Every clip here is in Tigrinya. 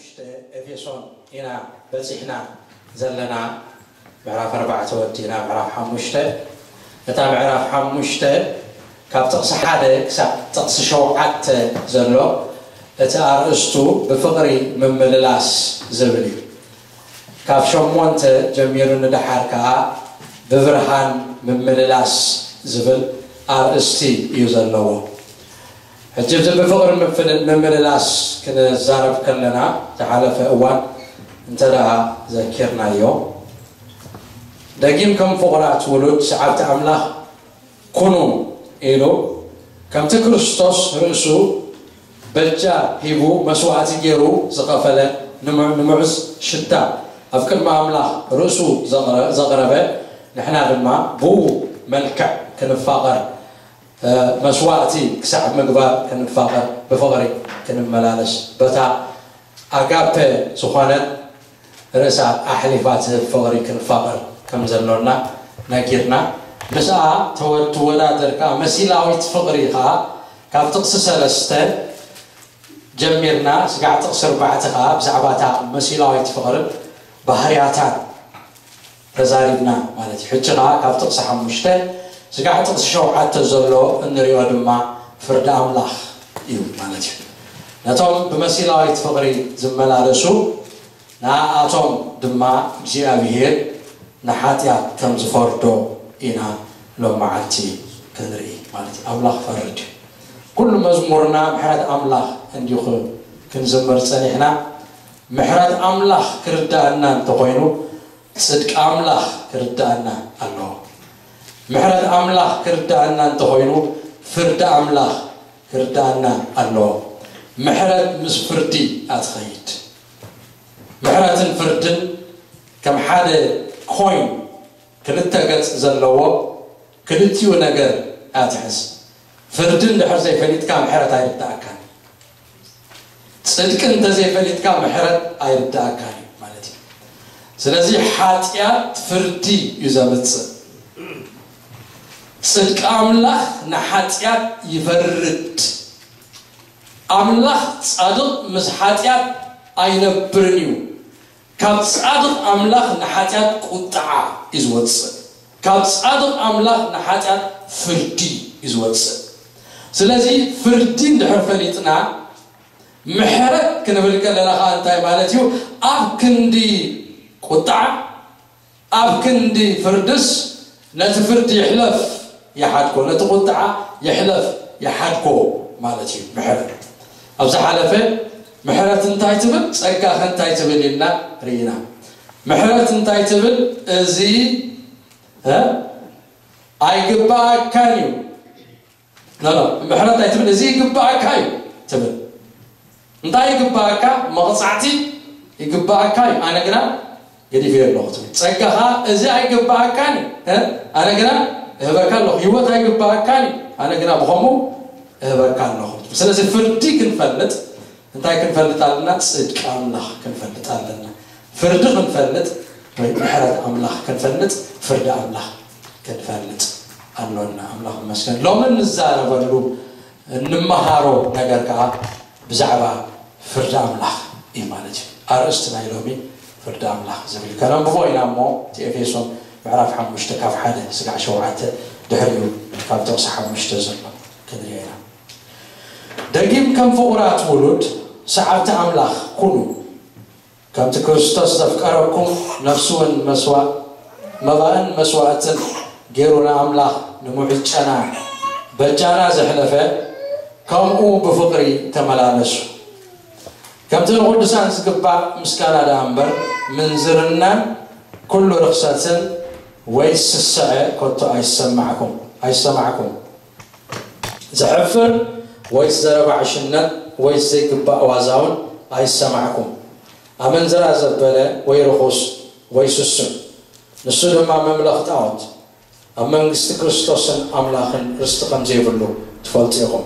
ሽተ ኤፌሶን ኢና በጺሕና ዘለና። ምዕራፍ ኣርባዕተ ወዲእና ምዕራፍ ሓሙሽተ። እታ ምዕራፍ ሓሙሽተ ካብ ጥቕሲ ሓደ ክሳብ ጥቕሲ ሸውዓተ ዘሎ፣ እቲ ኣርእስቱ ብፍቕሪ ምምልላስ ዝብል እዩ። ካብ ሸሞንተ ጀሚሩ ንደሓር ከኣ ብብርሃን ምምልላስ ዝብል ኣርእስቲ እዩ ዘለዎ። ሕጂ እዚ ብፍቕሪ ምፍል-፣ ምምልላስ ክንዛረብ ከለና፣ ዝሓለፈ እዋን እንተ ደኣ ዘኪርናዮ፣ ደጊም ከም ፍቑራት ውሉድ ሰዓብቲ ኣምላኽ ኩኑ ኢሉ፣ ከምቲ ክርስቶስ ርእሱ በጃ ሂቡ መስዋእቲ ገይሩ ዝኸፈለ፣ ንምዑ-፣ ንምዑዝ ሽታ ኣብ ቅድሚ ኣምላኽ ርእሱ ዘቕረ-፣ ዘቕረበ፣ ንሕና ድማ ብኡ መልክዕ ክንፋቐር፣ እ፣ መስዋእቲ ክሳዕ ምግባር ክንፋቐር፣ ብፍቕሪ ክንመላለስ፣ በታ ኣጋፔ ዝኾነት ርእሳ ኣሕሊፋ ትህብ ፍቕሪ ክንፋቐር ከም ዘሎና ነጊርና። ምስኣ ተወ-፣ ትወዳደር ከኣ መሲላዊት ፍቕሪ ከኣ ካብ ጥቕሲ ሰለስተ ጀሚርና ስጋዕ ጥቕሲ ኣርባዕተ ከኣ ብዛዕባ እታ መሲላዊት ፍቕርን ባህርያታን ተዛሪብና ማለት እዩ። ሕጂ ከኣ ካብ ጥቕሲ ሓሙሽተ ስጋዕ ጥቕሲ ሸውዓተ ዘሎ እንሪኦ ድማ ፍርዲ ኣምላኽ እዩ ማለት እዩ። ነቶም ብመሲላዊት ፍቕሪ ዝመላለሱ ንኣኣቶም ድማ እግዚኣብሄር ንሓጢኣት ከም ዝፈርዶ ኢና ሎም መዓልቲ ክንርኢ ማለት እዩ። ኣምላኽ ፈርድ እዩ። ኩሉ መዝሙርና ምሕረት ኣምላኽ እንዲኹ ክንዝምር ጸኒሕና። ምሕረት ኣምላኽ ክርዳእና እንተኾይኑ፣ ጽድቂ ኣምላኽ ክርዳእና ኣለዎ። ምሕረት ኣምላኽ ክርዳእና እንተኾይኑ፣ ፍርዲ ኣምላኽ ክርዳእና ኣለዎ። ምሕረት ምስ ፍርዲ እያ ትኸይድ። ምሕረትን ፍርድን ከም ሓደ ኮይን፣ ክልተ ገጽ ዘለዎ፣ ክልቲኡ ነገር እያ ትሕዝ። ፍርዲ እንድሕር ዘይፈሊጥካ፣ ምሕረት ኣይርዳእካን። ጽድቂ እንተዘይፈሊጥካ፣ ምሕረት ኣይርዳእካን እዩ ማለት እዩ። ስለዚ ሓጢኣት ፍርዲ እዩ ዘምጽእ። ጽድቂ ኣምላኽ ንሓጢኣት ይፈርድ። ኣምላኽ ጻድቕ ምስ ሓጢኣት ኣይነብርን እዩ። ካብ ጻድቕ ኣምላኽ ንሓጢኣት ቁጥዓ እዩ ዝወጽእ። ካብ ጻድቕ ኣምላኽ ንሓጢኣት ፍርዲ እዩ ዝወጽእ። ስለዚ ፍርዲ እንድሕር ፈሊጥና፣ ምሕረት ክንብል ከለና ከኣ እንታይ ማለት እዩ? ኣብ ክንዲ ቁጥዓ፣ ኣብ ክንዲ ፍርድስ፣ ነቲ ፍርዲ ይሕለፍ ይሓድጎ፣ ነቲ ቁጥዓ ይሕለፍ ይሓድጎ ማለት እዩ ምሕረት። ኣብ ዝሓለፈ ምሕረት እንታይ ትብል፣ ጸጋ ከ እንታይ ትብል ኢልና ርኢና። ምሕረት እንታይ ትብል? እዚ፣ እ፣ ኣይግባኣካን እዩ። ኖ፣ ኖ፣ ምሕረት ኣይትብል፣ እዚ ይግባኣካ እዩ ትብል። እንታይ ይግባኣካ? መቕጻዕቲ ይግባኣካ እዩ፣ ኣነ ግና ገዲፈዮ ኣለኹ ትብል። ጸጋ ኸኣ እዚ ኣይግባኣካን እዩ፣ እ፣ ኣነ ግና እህበካ ኣለኹ። ህይወት ኣይግባኣካን እዩ፣ ኣነ ግና ብኸምኡ እህበካ ኣለኹ። ስለዚ ፍርዲ ክንፈልጥ እንታይ ክንፈልጥ ኣለና? ጽድቂ ኣምላኽ ክንፈልጥ ኣለና። ፍርዲ ክንፈልጥ ወይ ምሕረት ኣምላኽ ክንፈልጥ፣ ፍርዲ ኣምላኽ ክንፈልጥ ኣሎና። ኣምላኽ ይመስገን። ሎሚ እንዛረበሉ፣ እንመሃሮ ነገር ከኣ ብዛዕባ ፍርዲ ኣምላኽ እዩ ማለት እዩ። ኣርእስቲ ናይ ሎሚ ፍርዲ ኣምላኽ ዝብል እዩ። ከነንብቦ ኢና እሞ፣ እቲ ኤፌሶን ምዕራፍ ሓሙሽተ ካብ ሓደ ስጋዕ ሸውዓተ፣ ድሕሪኡ ካብ ጥቕሲ ሓሙሽተ ዘሎ ክንሪኦ ኢና። ደጊም ከም ፍቑራት ውሉድ ሰዓብቲ ኣምላኽ ኩኑ። ከምቲ ክርስቶስ ዘፍቀረኩም፣ ነፍሱ እውን መስዋእ-፣ መባእን መስዋእትን ገይሩ ንኣምላኽ ንምዑዝ ጨና በጃና ዘሕለፈ፣ ከምኡ ብፍቕሪ ተመላለሱ። ከምቲ ንቕዱሳን ዝግባእ ምስጋና ደኣ እምበር፣ ምንዝርናን ኩሉ ርኽሰትን ወይ ስስዐ ከቶ ኣይሰማዕኩም፣ ኣይሰማዕኩም። ዘሕፍር ወይስ ዘረባ ዕሽነት ወይስ ዘይግባእ ዋዛ እውን ኣይሰማዕኩም። ኣመንዝራ ዘበለ ወይ ርኹስ ወይ ስሱዕ፣ ንሱ ድማ መምለኽ ጣዖት፣ ኣብ መንግስቲ ክርስቶስን ኣምላኽን ርስቲ ከም ዘይብሉ ትፈልጡ ኢኹም።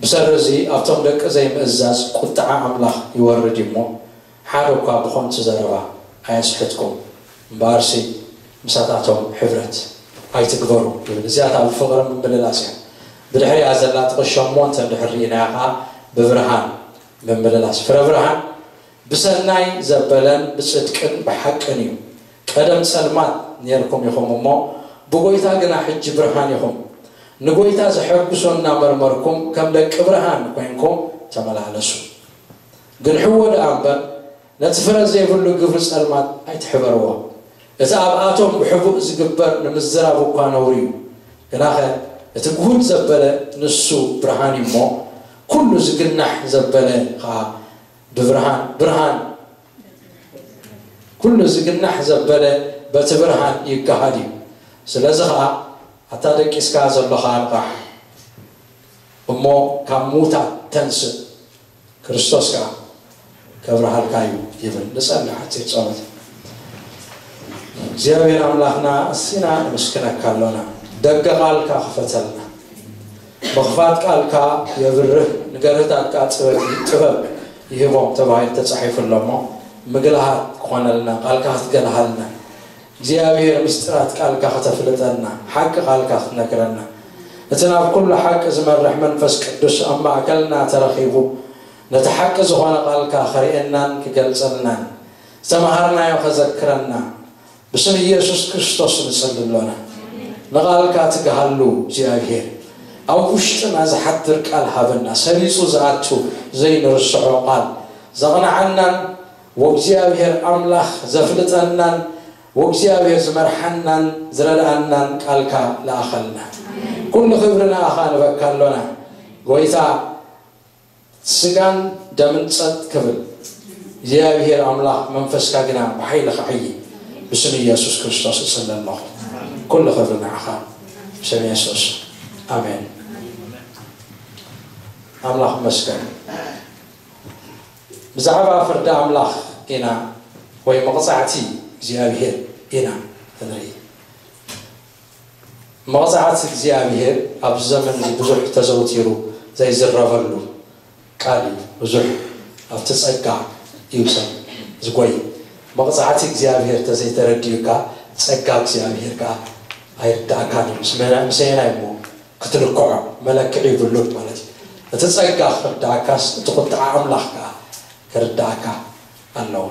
ብሰሪ እዚ ኣብቶም ደቂ ዘይምእዛዝ ቁጥዓ ኣምላኽ ይወርድ እዩ እሞ፣ ሓደ እኳ ብኸንቱ ዘረባ ኣየስሕትኩም፣ እምበኣርሲ ምሳታቶም ሕብረት ኣይትግበሩ ይብል። እዚኣ እታ ብፍቕሪ ምምልላስ እያ። ብድሕሪኣ ዘላ ጥቕሲ ሸሞንተ እንድሕር ርኢናያ ኸዓ ብብርሃን ምምልላስ፣ ፍረ ብርሃን ብሰናይ ዘበለን ብጽድቅን ብሓቅን እዩ። ቀደም ጸልማት ኔርኩም ኢኹም እሞ፣ ብጎይታ ግና ሕጂ ብርሃን ኢኹም። ንጎይታ ዘሐጉሶ እናመርመርኩም ከም ደቂ ብርሃን ኮይንኩም ተመላለሱ። ግንሕዎ ደኣ እምበር፣ ነቲ ፍረ ዘይብሉ ግብሪ ጸልማት ኣይትሕበርዎ። እቲ ኣብኣቶም ብሕቡእ ዝግበር ንምዝራብ እኳ ነውሪ እዩ። ግናኸ እቲ ግሁድ ዘበለ ንሱ ብርሃን እዩ እሞ፣ ኩሉ ዝግናሕ ዘበለ ኸኣ ብብርሃን ብርሃን ኩሉ ዝግናሕ ዘበለ በቲ ብርሃን ይገሃድ እዩ። ስለዚ ኸኣ ኣታ ደቂስካ ዘሎኻ ንቓሕ እሞ ካብ ምዉታት ተንስእ፣ ክርስቶስ ከኣ ከብርሃልካ እዩ ይብል። ንጸልይ ሓጺር ጸሎት። እግዚኣብሔር ኣምላኽና ኣሲና ነመስግነካ ኣሎና። ደገ ቃልካ ክፈተልና። ምኽፋት ቃልካ የብርህ፣ ንገርህታትካ ጥበብ ጥበብ ይህቦም ተባሂሉ ተጻሒፉ ኣሎ እሞ፣ ምግልሃት ክኾነልና፣ ቃልካ ክትገልሃልና፣ እግዚኣብሔር ምስጢራት ቃልካ ከተፍልጠና፣ ሓቂ ቃልካ ክትነግረና፣ እቲ ናብ ኩሉ ሓቂ ዝመርሕ መንፈስ ቅዱስ ኣብ ማእከልና ተረኺቡ፣ ነቲ ሓቂ ዝኾነ ቃልካ ከርእየናን ክገልጸልናን፣ ዝተምሃርናዮ ከዘክረና፣ ብስም ኢየሱስ ክርስቶስ ንጽሊ ኣሎና። ንቓልካ ትግሃሉ እግዚኣብሔር፣ ኣብ ውሽጥና ዝሓድር ቃል ሃበና፣ ሰሪጹ ዝኣቱ ዘይንርስዖ ቃል፣ ዘቕንዓናን ወእግዚኣብሔር ኣምላኽ ዘፍልጠናን ወእግዚኣብሔር ዝመርሓናን ዝረድኣናን ቃልካ ለኣኸልና። ኩሉ ክብሪ ንኣኻ ንበካ ኣሎና። ጎይታ፣ ስጋን ደምን ጸጥ ክብል፣ እግዚኣብሔር ኣምላኽ መንፈስካ ግና ብሓይሊ ክዓዪ ብስም ኢየሱስ ክርስቶስ እጽሊ ኣለኹ። ኩሉ ክብሪ ንዓኻ ብስም የሱስ። ኣሜን። ኣምላኽ ይመስገን። ብዛዕባ ፍርዲ ኣምላኽ ኢና ወይ መቕጻዕቲ እግዚኣብሔር ኢና ክንርኢ። መቕጻዕቲ እግዚኣብሔር ኣብዚ ዘመን እዚ ብዙሕ ተዘውቲሩ ዘይዝረበሉ ቃል እዩ። ብዙሕ ኣብቲ ጸጋ እዩ ሰብ ዝጎይ። መቕጻዕቲ እግዚኣብሔር ተዘይተረዲኡካ ጸጋ እግዚኣብሔር ከኣ ኣይርዳእካን እዩ። ምስ መና-፣ ምስ ኣየናይ እሞ ክትልክዖ መለክዒ ይብሉን ማለት እዩ። እቲ ጸጋ ክርዳእካስ እቲ ቁጥዓ ኣምላኽ ከኣ ክርዳእካ ኣለዎ።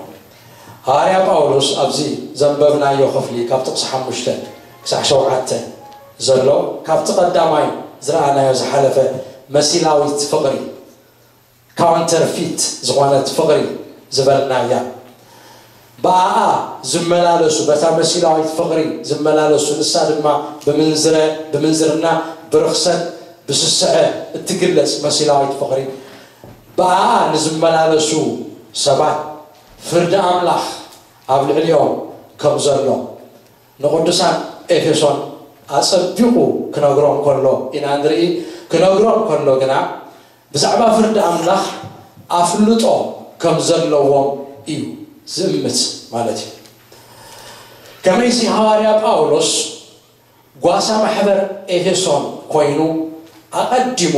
ሃዋርያ ጳውሎስ ኣብዚ ዘንበብናዮ ክፍሊ ካብ ጥቕሲ ሓሙሽተ ክሳዕ ሸውዓተ ዘሎ ካብቲ ቀዳማይ ዝረኣናዮ ዝሓለፈ መሲላዊት ፍቕሪ፣ ካውንተርፊት ዝኾነት ፍቕሪ ዝበልናያ፣ ብኣኣ ዝመላለሱ፣ በታ መሲላዊት ፍቕሪ ዝመላለሱ፣ ንሳ ድማ ብምንዝረ-፣ ብምንዝርና፣ ብርኽሰት፣ ብስስዐ እትግለጽ መሲላዊት ፍቕሪ፣ ብኣኣ ንዝመላለሱ ሰባት ፍርዲ ኣምላኽ ኣብ ልዕሊኦም ከም ዘሎ ንቅዱሳን ኤፌሶን ኣጸቢቑ ክነግሮም ከሎ ኢና ንርኢ። ክነግሮም ከሎ ግና ብዛዕባ ፍርዲ ኣምላኽ ኣፍልጦ ከም ዘለዎም እዩ ዝእምት ማለት እዩ። ከመይሲ ሃዋርያ ጳውሎስ ጓሳ ማሕበር ኤፌሶን ኮይኑ ኣቐዲሙ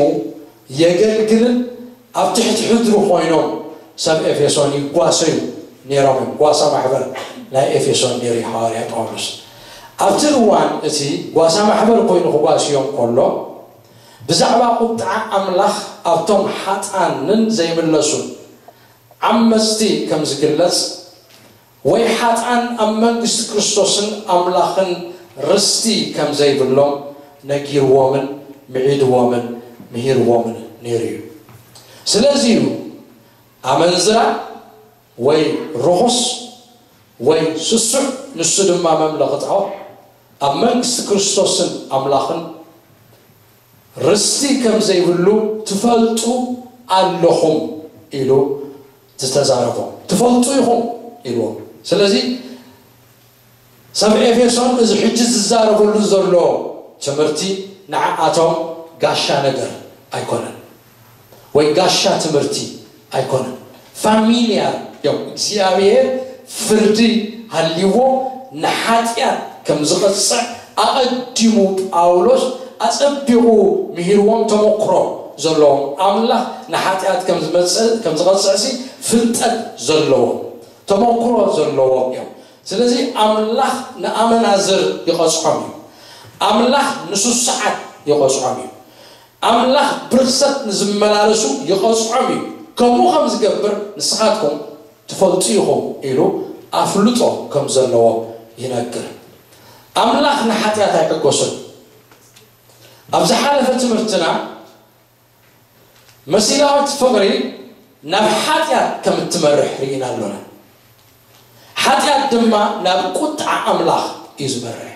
የገልግልን ኣብ ትሕቲ ሕድሩ ኮይኖም ሰብ ኤፌሶን ይጓሰዩ ነይሮም እዮም። ጓሳ ማሕበር ናይ ኤፌሶን ነይሩ እዩ ሃዋርያ ጳውሎስ። ኣብቲ እዋን እቲ ጓሳ ማሕበር ኮይኑ ክጓስዮም ከሎ ብዛዕባ ቁጥዓ ኣምላኽ ኣብቶም ሓጣንን ዘይምለሱን ዓመጽቲ ከም ዝግለጽ ወይ ሓጥኣን ኣብ መንግስቲ ክርስቶስን ኣምላኽን ርስቲ ከም ዘይብሎም ነጊርዎምን ምዒድዎምን ምሂርዎምን ነይሩ እዩ። ስለዚ እዩ ኣመንዝራ ወይ ርኹስ ወይ ስሱዕ፣ ንሱ ድማ መምለኺ ጣዖት፣ ኣብ መንግስቲ ክርስቶስን ኣምላኽን ርስቲ ከም ዘይብሉ ትፈልጡ ኣለኹም ኢሉ ዝተዛረቦም። ትፈልጡ ኢኹም ኢልዎም። ስለዚ ሰብ ኤፌሶን እዚ ሕጂ ዝዛረበሉ ዘሎ ትምህርቲ ንዓኣቶም ጋሻ ነገር ኣይኮነን፣ ወይ ጋሻ ትምህርቲ ኣይኮነን። ፋሚልያር እዮም። እግዚኣብሔር ፍርዲ ሃልይዎ ንሓጢኣት ከም ዝቐጽዕ ኣቐዲሙ ጳውሎስ ኣጸቢቑ ምሂርዎም፣ ተመክሮ ዘለዎም። ኣምላኽ ንሓጢኣት ከም ዝመጽእ፣ ከም ዝቐጽዕሲ ፍልጠት ዘለዎም፣ ተመክሮ ዘለዎም እዮም። ስለዚ ኣምላኽ ንኣመናዝር ይቐጽዖም እዩ። ኣምላኽ ንስሱዓት ይቐጽዖም እዩ። ኣምላኽ ብርሰት ንዝመላለሱ ይቐጽዖም እዩ። ከምኡ ከም ዝገብር ንስኻትኩም ትፈልጡ ኢኹም ኢሉ ኣፍልጦ ከም ዘለዎ ይነግር። ኣምላኽ ንሓጢኣት ኣይዕገሶን። ኣብ ዝሓለፈ ትምህርትና መሲላዊት ፍቕሪ ናብ ሓጢኣት ከም እትመርሕ ርኢና ኣሎና። ሓጢኣት ድማ ናብ ቁጥዓ ኣምላኽ እዩ ዝመርሕ።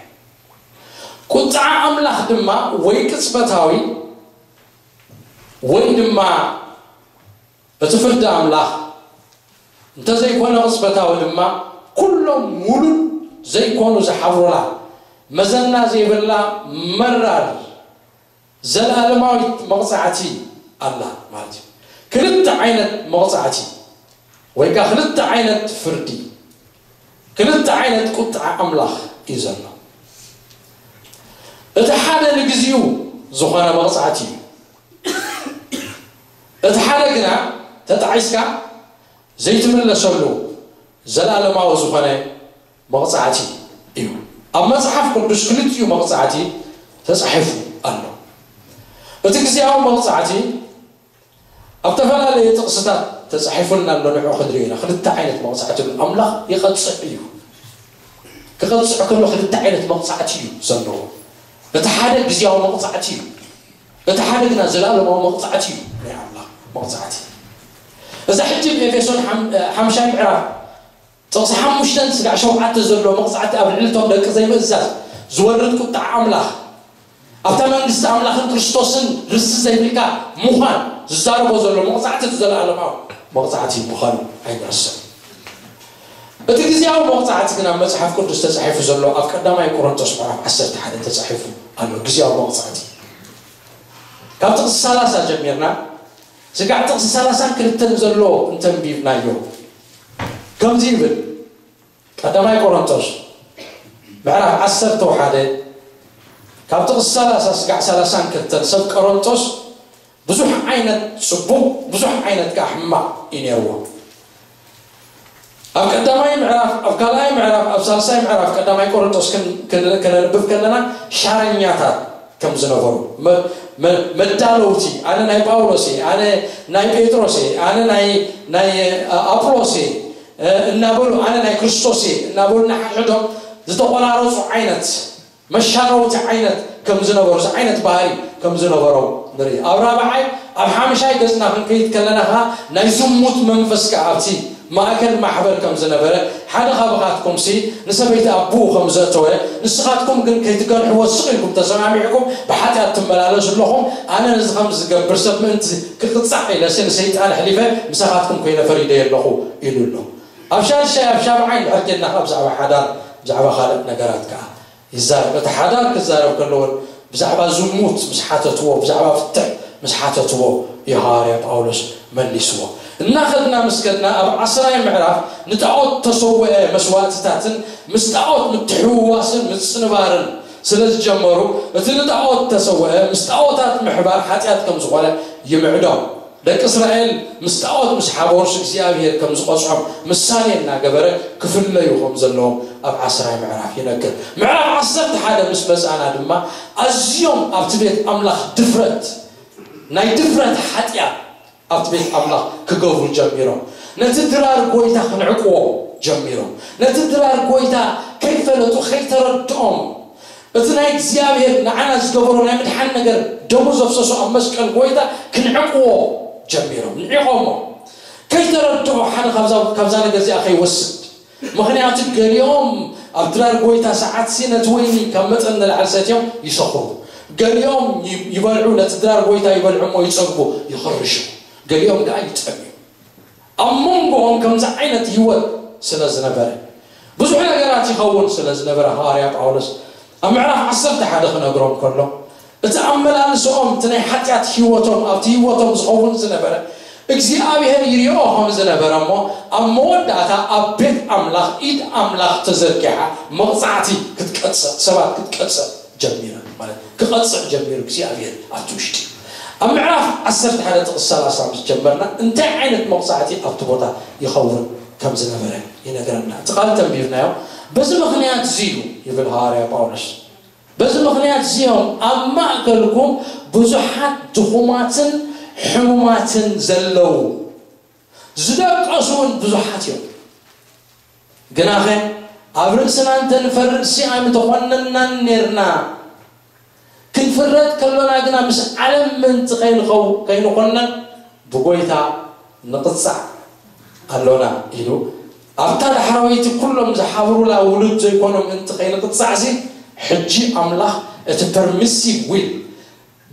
ቁጥዓ ኣምላኽ ድማ ወይ ቅጽበታዊ ወይ ድማ እቲ ፍርዲ ኣምላኽ እንተዘይኮነ ቅጽበታዊ ድማ ኩሎም ሙሉእ ዘይኮኑ ዝሓብሩላ መዘና ዘይብላ መራር ዘለኣለማዊት መቕጻዕቲ ኣላ ማለት እዩ። ክልተ ዓይነት መቕጻዕቲ ወይ ከዓ ክልተ ዓይነት ፍርዲ፣ ክልተ ዓይነት ቁጥዓ ኣምላኽ እዩ ዘሎ። እቲ ሓደ ንግዚኡ ዝኾነ መቕጻዕቲ እዩ። እቲ ሓደ ግና ተጣዒስካ ዘይትምለሰሉ ዘለኣለማዊ ዝኾነ መቕጻዕቲ እዩ። ኣብ መጽሓፍ ቅዱስ ክልቲኡ መቕጻዕቲ ተጻሒፉ ኣሎ። እቲ ግዜያዊ መቕጻዕቲ ኣብ ዝተፈላለየ ጥቕስታት ተጻሒፉልና ኣሎ። ንዑ ክንርኢ ኢና። ክልተ ዓይነት መቕጻዕቲ ኣሎ። ኣምላኽ ይቐጽዕ እዩ። ክቐጽዕ ከሎ ክልተ ዓይነት መቕጻዕቲ እዩ ዘለዎ። እቲ ሓደ ግዜያዊ መቕጻዕቲ እዩ። እቲ ሓደ ግና ዘለኣለማዊ መቕጻዕቲ እዩ። ናይ ኣምላኽ መቕጻዕቲ። እዛ ሕጂ ኤፌሶን ሓም-፣ ሓምሻይ ምዕራፍ ጥቕሲ ሓሙሽተን ስጋዕ ሸውዓተ ዘሎ መቕጻዕቲ ኣብ ልዕሊ እቶም ደቂ ዘይምእዛዝ ዝወርድ ቁጥዓ ኣምላኽ፣ ኣብታ መንግስቲ ኣምላኽን ክርስቶስን ርስቲ ዘይብልካ ምዃን ዝዛረቦ ዘሎ መቕጻዕቲ እቲ ዘለኣለማዊ መቕጻዕቲ ምዃኑ ኣይንረስዕ። እቲ ግዜያዊ መቕጻዕቲ ግን ኣብ መጽሓፍ ቅዱስ ተጻሒፉ ዘሎ ኣብ ቀዳማይ ቆሮንቶስ ምዕራፍ ዓሰርተ ሓደ ተጻሒፉ ኣሎ። ግዜያዊ መቕጻዕቲ ካብ ጥቕሲ ሰላሳ ጀሚርና ስጋዕ ጥቕሲ ሰላሳን ክልተን ዘሎ እንተንቢብናዮ ከምዚ ይብል። ቀዳማይ ቆሮንቶስ ምዕራፍ ዓሰርተ ሓደ ካብ ጥቕሲ ሰላሳ ስጋዕ ሰላሳን ክልተን ሰብ ቆሮንቶስ ብዙሕ ዓይነት ጽቡቕ፣ ብዙሕ ዓይነት ከዓ ሕማቕ እዩ ነይርዎ። ኣብ ቀዳማይ ምዕራፍ፣ ኣብ ካልኣይ ምዕራፍ፣ ኣብ ሳልሳይ ምዕራፍ ቀዳማይ ቆሮንቶስ ክን-፣ ክን-፣ ከነንብብ ከለና ሻረኛታት ከም ዝነበሩ፣ መ-፣ መ-፣ መዳለውቲ፣ ኣነ ናይ ጳውሎስ እየ፣ ኣነ ናይ ጴጥሮስ እየ፣ ኣነ ናይ፣ ናይ፣ እ፣ ኣጵሎስ እየ፣ እ፣ እናበሉ፣ ኣነ ናይ ክርስቶስ እየ እናበሉ ንሓድሕዶም ዝተቆራረጹ ዓይነት መሻረውቲ ዓይነት ከም ዝነበሩ፣ እዚ ዓይነት ባህሪ ከም ዝነበሮም ንርኢ። ኣብ ራብዓይ፣ ኣብ ሓምሻይ ገጽና ክንከይድ ከለና ኸዓ ናይ ዝሙት መንፈስ ከኣ ኣብቲ ማእከል ማሕበር ከም ዝነበረ፣ ሓደ ካብኻትኩምሲ ንሰበይቲ ኣቦኡ ከም ዘእተወ፣ ንስኻትኩም ግን ከይትገንሕዎ ስቕ ኢልኩም ተሰማሚዕኩም ብሓጢኣት ትመላለሱ ኣለኹም። ኣነ ነዚ ከም ዝገብር ሰብ ምእንቲ ክቕጻዕ ኢለሲ ንሰይጣን ኣሕሊፈ ምሳኻትኩም ኮይነ ፈሪደዮ ኣለኹ ኢሉ ኣሎ። ኣብ ሻድሻይ፣ ኣብ ሻብዓይ እንድሕር ኬድና ከኣ ብዛዕባ ሓዳር፣ ብዛዕባ ካልእ ነገራት ከኣ ይዛረብ። እቲ ሓዳር ክዛረብ ከሎ እውን ብዛዕባ ዝሙት ምስ ሓተትዎ፣ ብዛዕባ ፍትሕ ምስ ሓተትዎ እዩ ሃዋርያ ጳውሎስ መሊስዎ። እናኸድና ምስ ከድና ኣብ ዓስራይ ምዕራፍ ንጣዖት ተሰውአ መስዋእትታትን ምስ ጣዖት ምትሕውዋስን ምጽንባርን ስለ ዝጀመሩ፣ እቲ ንጣዖት ተሰውአ ምስ ጣዖታት ምሕባር ሓጢኣት ከም ዝኾነ ይምዕዶ። ደቂ እስራኤል ምስ ጣዖት ምስ ሓበሩስ እግዚኣብሔር ከም ዝቐጽዖም ምሳሌ እናገበረ ክፍለዩ ከም ዘለዎም ኣብ ዓስራይ ምዕራፍ ይነግር። ምዕራፍ ዓሰርተ ሓደ ምስ መጻና ድማ ኣዝዮም ኣብቲ ቤት ኣምላኽ ድፍረት፣ ናይ ድፍረት ሓጢኣት ኣብቲ ቤት ኣምላኽ ክገብሩ ጀሚሮም። ነቲ ድራር ጎይታ ክንዕቅዎ ጀሚሮም። ነቲ ድራር ጎይታ ከይፈለጡ፣ ከይተረድኦም፣ እቲ ናይ እግዚኣብሔር ንዓና ዝገበሮ ናይ ምድሓን ነገር፣ ደሙ ዘፍሰሶ ኣብ መስቀል ጎይታ ክንዕቅዎ ጀሚሮም። ንዒቖሞ። ከይተረድኦ ሓደ ካብዛ፣ ካብዛ ነገር እዚኣ ከይወስድ። ምኽንያቱ ገሊኦም ኣብ ድራር ጎይታ ሰዓትሲ ነቲ ወይኒ ካብ መጠን ንላዕሊ ሰትዮም ይሰኽሩ። ገሊኦም ይ-፣ ይበልዑ፣ ነቲ ድራር ጎይታ ይበልዑ እሞ ይጸግቡ፣ ይኽርሹ። ገሊኦም ከኣ ይጠምዩ። ኣብ መንጎኦም ከምዚ ዓይነት ህይወት ስለ ዝነበረ፣ ብዙሕ ነገራት ይኸውን ስለ ዝነበረ፣ ሃዋርያ ጳውሎስ ኣብ ምዕራፍ ዓሰርተ ሓደ ክነግሮም ከሎ፣ እቲ ኣመላልስኦም፣ እቲ ናይ ሓጢኣት ህይወቶም፣ ኣብቲ ህይወቶም ዝኸውን ዝነበረ፣ እግዚኣብሔር ይሪኦ ከም ዝነበረ እሞ፣ ኣብ መወዳእታ ኣብ ቤት ኣምላኽ፣ ኢድ ኣምላኽ ተዘርጊሓ፣ መቕጻዕቲ ክትቀጽዕ፣ ሰባት ክትቀጽዕ ጀሚሩ ማለት ክቐጽዕ ጀሚሩ እግዚኣብሔር ኣብቲ ውሽጢ። ኣብ ምዕራፍ ዓሰርተ ሓደ ጥቕሲ ሰላሳ ምስ ጀመርና እንታይ ዓይነት መቕጻዕቲ ኣብቲ ቦታ ይኸውን ከም ዝነበረ ይነግረና። እቲ ቃል ተንቢብናዮ። በዚ ምኽንያት እዚ እዩ ይብል ሃዋርያ ጳውሎስ። በዚ ምኽንያት እዚ እዮም ኣብ ማእከልኩም ብዙሓት ድኹማትን ሕሙማትን ዘለዉ። ዝደቀሱ እውን ብዙሓት እዮም። ግናኸ ኣብ ርእስና እንተንፈርድሲ ኣይምተኾነናን ኔርና። ክንፍረድ ከሎና ግና ምስ ዓለም ምእንቲ ከይንኸው-፣ ከይንኾነን ብጎይታ ንቕጻዕ ኣሎና ኢሉ ኣብታ ዳሕራወይቲ ኩሎም ዝሓብሩላ ውሉድ ዘይኮኖም ምእንቲ ከይንቕጻዕሲ ሕጂ ኣምላኽ እቲ ፐርሚሲቭ ዊል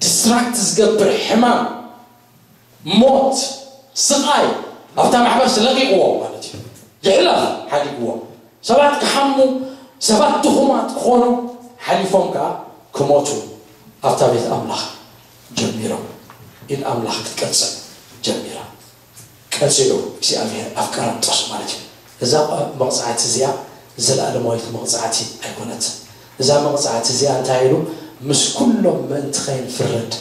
ዲስትራክት ዝገብር ሕማም ሞት፣ ስቓይ ኣብታ ማሕበር ስለቂቕዎ ማለት እዩ። ይሕለፍ ሓዲግዎ። ሰባት ክሓሙ፣ ሰባት ድኹማት ክኾኑ፣ ሓሊፎም ከኣ ክሞቱ ኣብታ ቤት ኣምላኽ ጀሚሮም። ኢድ ኣምላኽ ክትቀጽዕ ጀሚራ። ቀጺዑ እግዚኣብሔር ኣብ ቀረንጦስ ማለት እዩ። እዛ መቕጻዕቲ እዚኣ ዘለኣለማዊት መቕጻዕቲ ኣይኮነትን። እዛ መቕጻዕቲ እዚኣ እንታይ ኢሉ? ምስ ኩሎም ምእንቲ ከይንፍረድ፣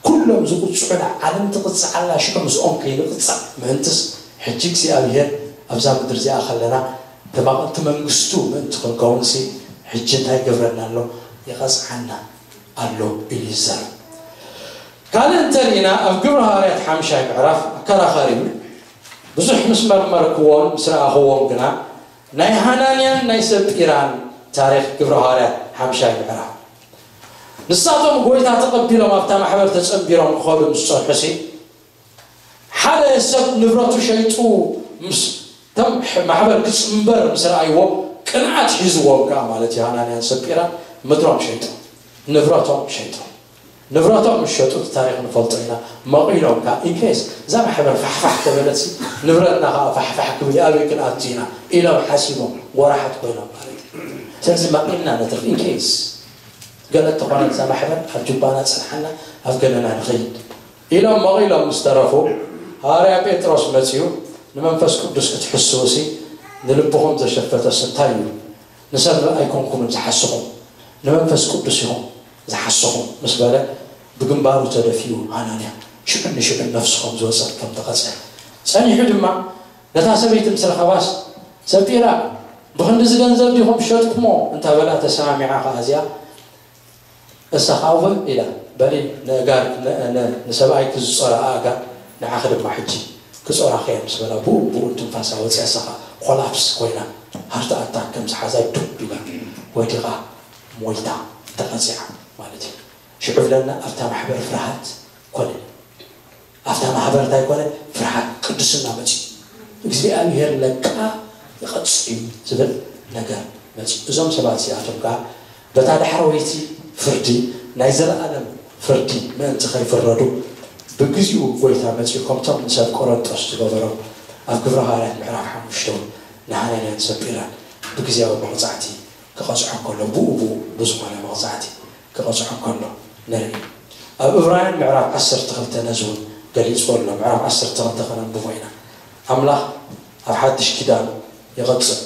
ኩሎም ዝቕጽዑና ዓለም ትቕጽዓላ ሽዑ ምስኦም ከይንቕጻዕ ምእንትስ ሕጂ እግዚኣብሔር ኣብዛ ምድሪ እዚኣ ከለና ተማቐልቲ መንግስቱ ምእንቲ ክንከውንሲ ሕጂ እንታይ ይገብረና ኣሎ? ይቐጽዓና ኣሎ ኢሉ ይዛረብ። ካልእ እንተሪኢና ኣብ ግብሪ ሃዋርያት ሓምሻይ ምዕራፍ ኣከራኻሪ እዩ። ብዙሕ ምስ መርመርክዎን ምስ ረኣኽዎን ግና ናይ ሃናንያን ናይ ሰጲራን ታሪኽ ግብሪ ሃዋርያት ሓምሻይ ምዕራፍ። ንሳቶም ጎይታ ተቐቢሎም ኣብታ ማሕበር ተጸንቢሮም ክኸዱ ምስ ጸንሑሲ ሓደ ሰብ ንብረቱ ሸይጡ ምስ ተም ማሕበር ክጽንበር ምስ ረኣይዎ ቅንዓት ሒዝዎም ከኣ ማለት እዩ። ሃናንያን ሰጲራን ምድሮም ሸይጦም ንብረቶም ሸይጦም ንብረቶም ምስ ሸጡ እቲ ታሪኽ ንፈልጦ ኢና። መቒሎም ከኣ ኢንኬስ እዛ ማሕበር ፋሕፋሕ ተበለትሲ ንብረትና ከኣ ፋሕፋሕ ክብል ኣበይ ክንኣቱ ኢና ኢሎም ሓሲቦም ወራሓት ኮይኖም ማለት እዩ። ስለዚ መቒልና ነትርፍ ኢንኬስ ገለ እንተኾነ እዛ ማሕበር ኣብ ጁባና ጸንሓና ኣብ ገለና ንኸይድ ኢሎም መቒሎም ምስ ተረፉ፣ ሃዋርያ ጴጥሮስ መጺኡ ንመንፈስ ቅዱስ ክትሕስዉሲ ንልብኹም ዘሸፈተስ እንታይ እዩ? ንሰብ ኣይኮንኩምን ዝሓስኹም፣ ንመንፈስ ቅዱስ ኢኹም ዝሓስኹም ምስ በለ፣ ብግንባሩ ተደፊኡ ሃናንያ ሽዑ ንሽዑ ነፍሱ ከም ዝወጸት ከም ተቐጽዐ ጸኒሑ ድማ ነታ ሰበይቲ ምስ ረኸባስ፣ ሰጲራ፣ ብኽንድዚ ገንዘብ ዲኹም ዝሸጥኩሞ? እንታ በላ ተሰማሚዓ ኸዓ እዚኣ እሳ ኸዓ እውን ኢላ፣ በሊ ንእጋር ንሰብኣይኪ ዝጾራ ኣእጋር ንዓኺ ድማ ሕጂ ክጾራኺ እየን ምስ በላ ብኡ ብኡ ትንፋሳ ወፂኣ እሳ ኸዓ ኮላፕስ ኮይና ሃርት ኣታክ ከም ዝሓዛ ዱብ ኢላ ወዲቓ ሞይታ ተቐፂዓ ማለት እዩ። ሽዑ ብለና ኣብታ ማሕበር ፍርሃት ኮነ። ኣብታ ማሕበር እንታይ ኮነ? ፍርሃት ቅድስና መፂኡ እግዚኣብሔር ለካ ይቐፅዕ እዩ ዝብል ነገር መፂኡ። እዞም ሰባት እዚኣቶም ከዓ በታ ዳሕረወይቲ ፍርዲ ናይ ዘለኣለም ፍርዲ ምእንቲ ከይፍረዱ ብግዚኡ ጎይታ መፂኡ ከምቶም ንሰብ ቆረንጦስ ዝገበሮ ኣብ ግብረ ሃዋርያት ምዕራፍ ሓሙሽተ እውን ንሃናንያን ሰጲራን ብግዚያዊ መቕፃዕቲ ክቐፅዖ ከሎ ብኡ ብኡ ብዝኾነ መቕፃዕቲ ክቐፅዖ ከሎ ንርኢ። ኣብ እብራውያን ምዕራፍ ዓሰርተ ክልተ ነዚ እውን ገሊፅዎ ኣሎ። ምዕራፍ ዓሰርተ ክልተ ከነንብቦ ኢና። ኣምላኽ ኣብ ሓድሽ ኪዳን ይቐፅዕ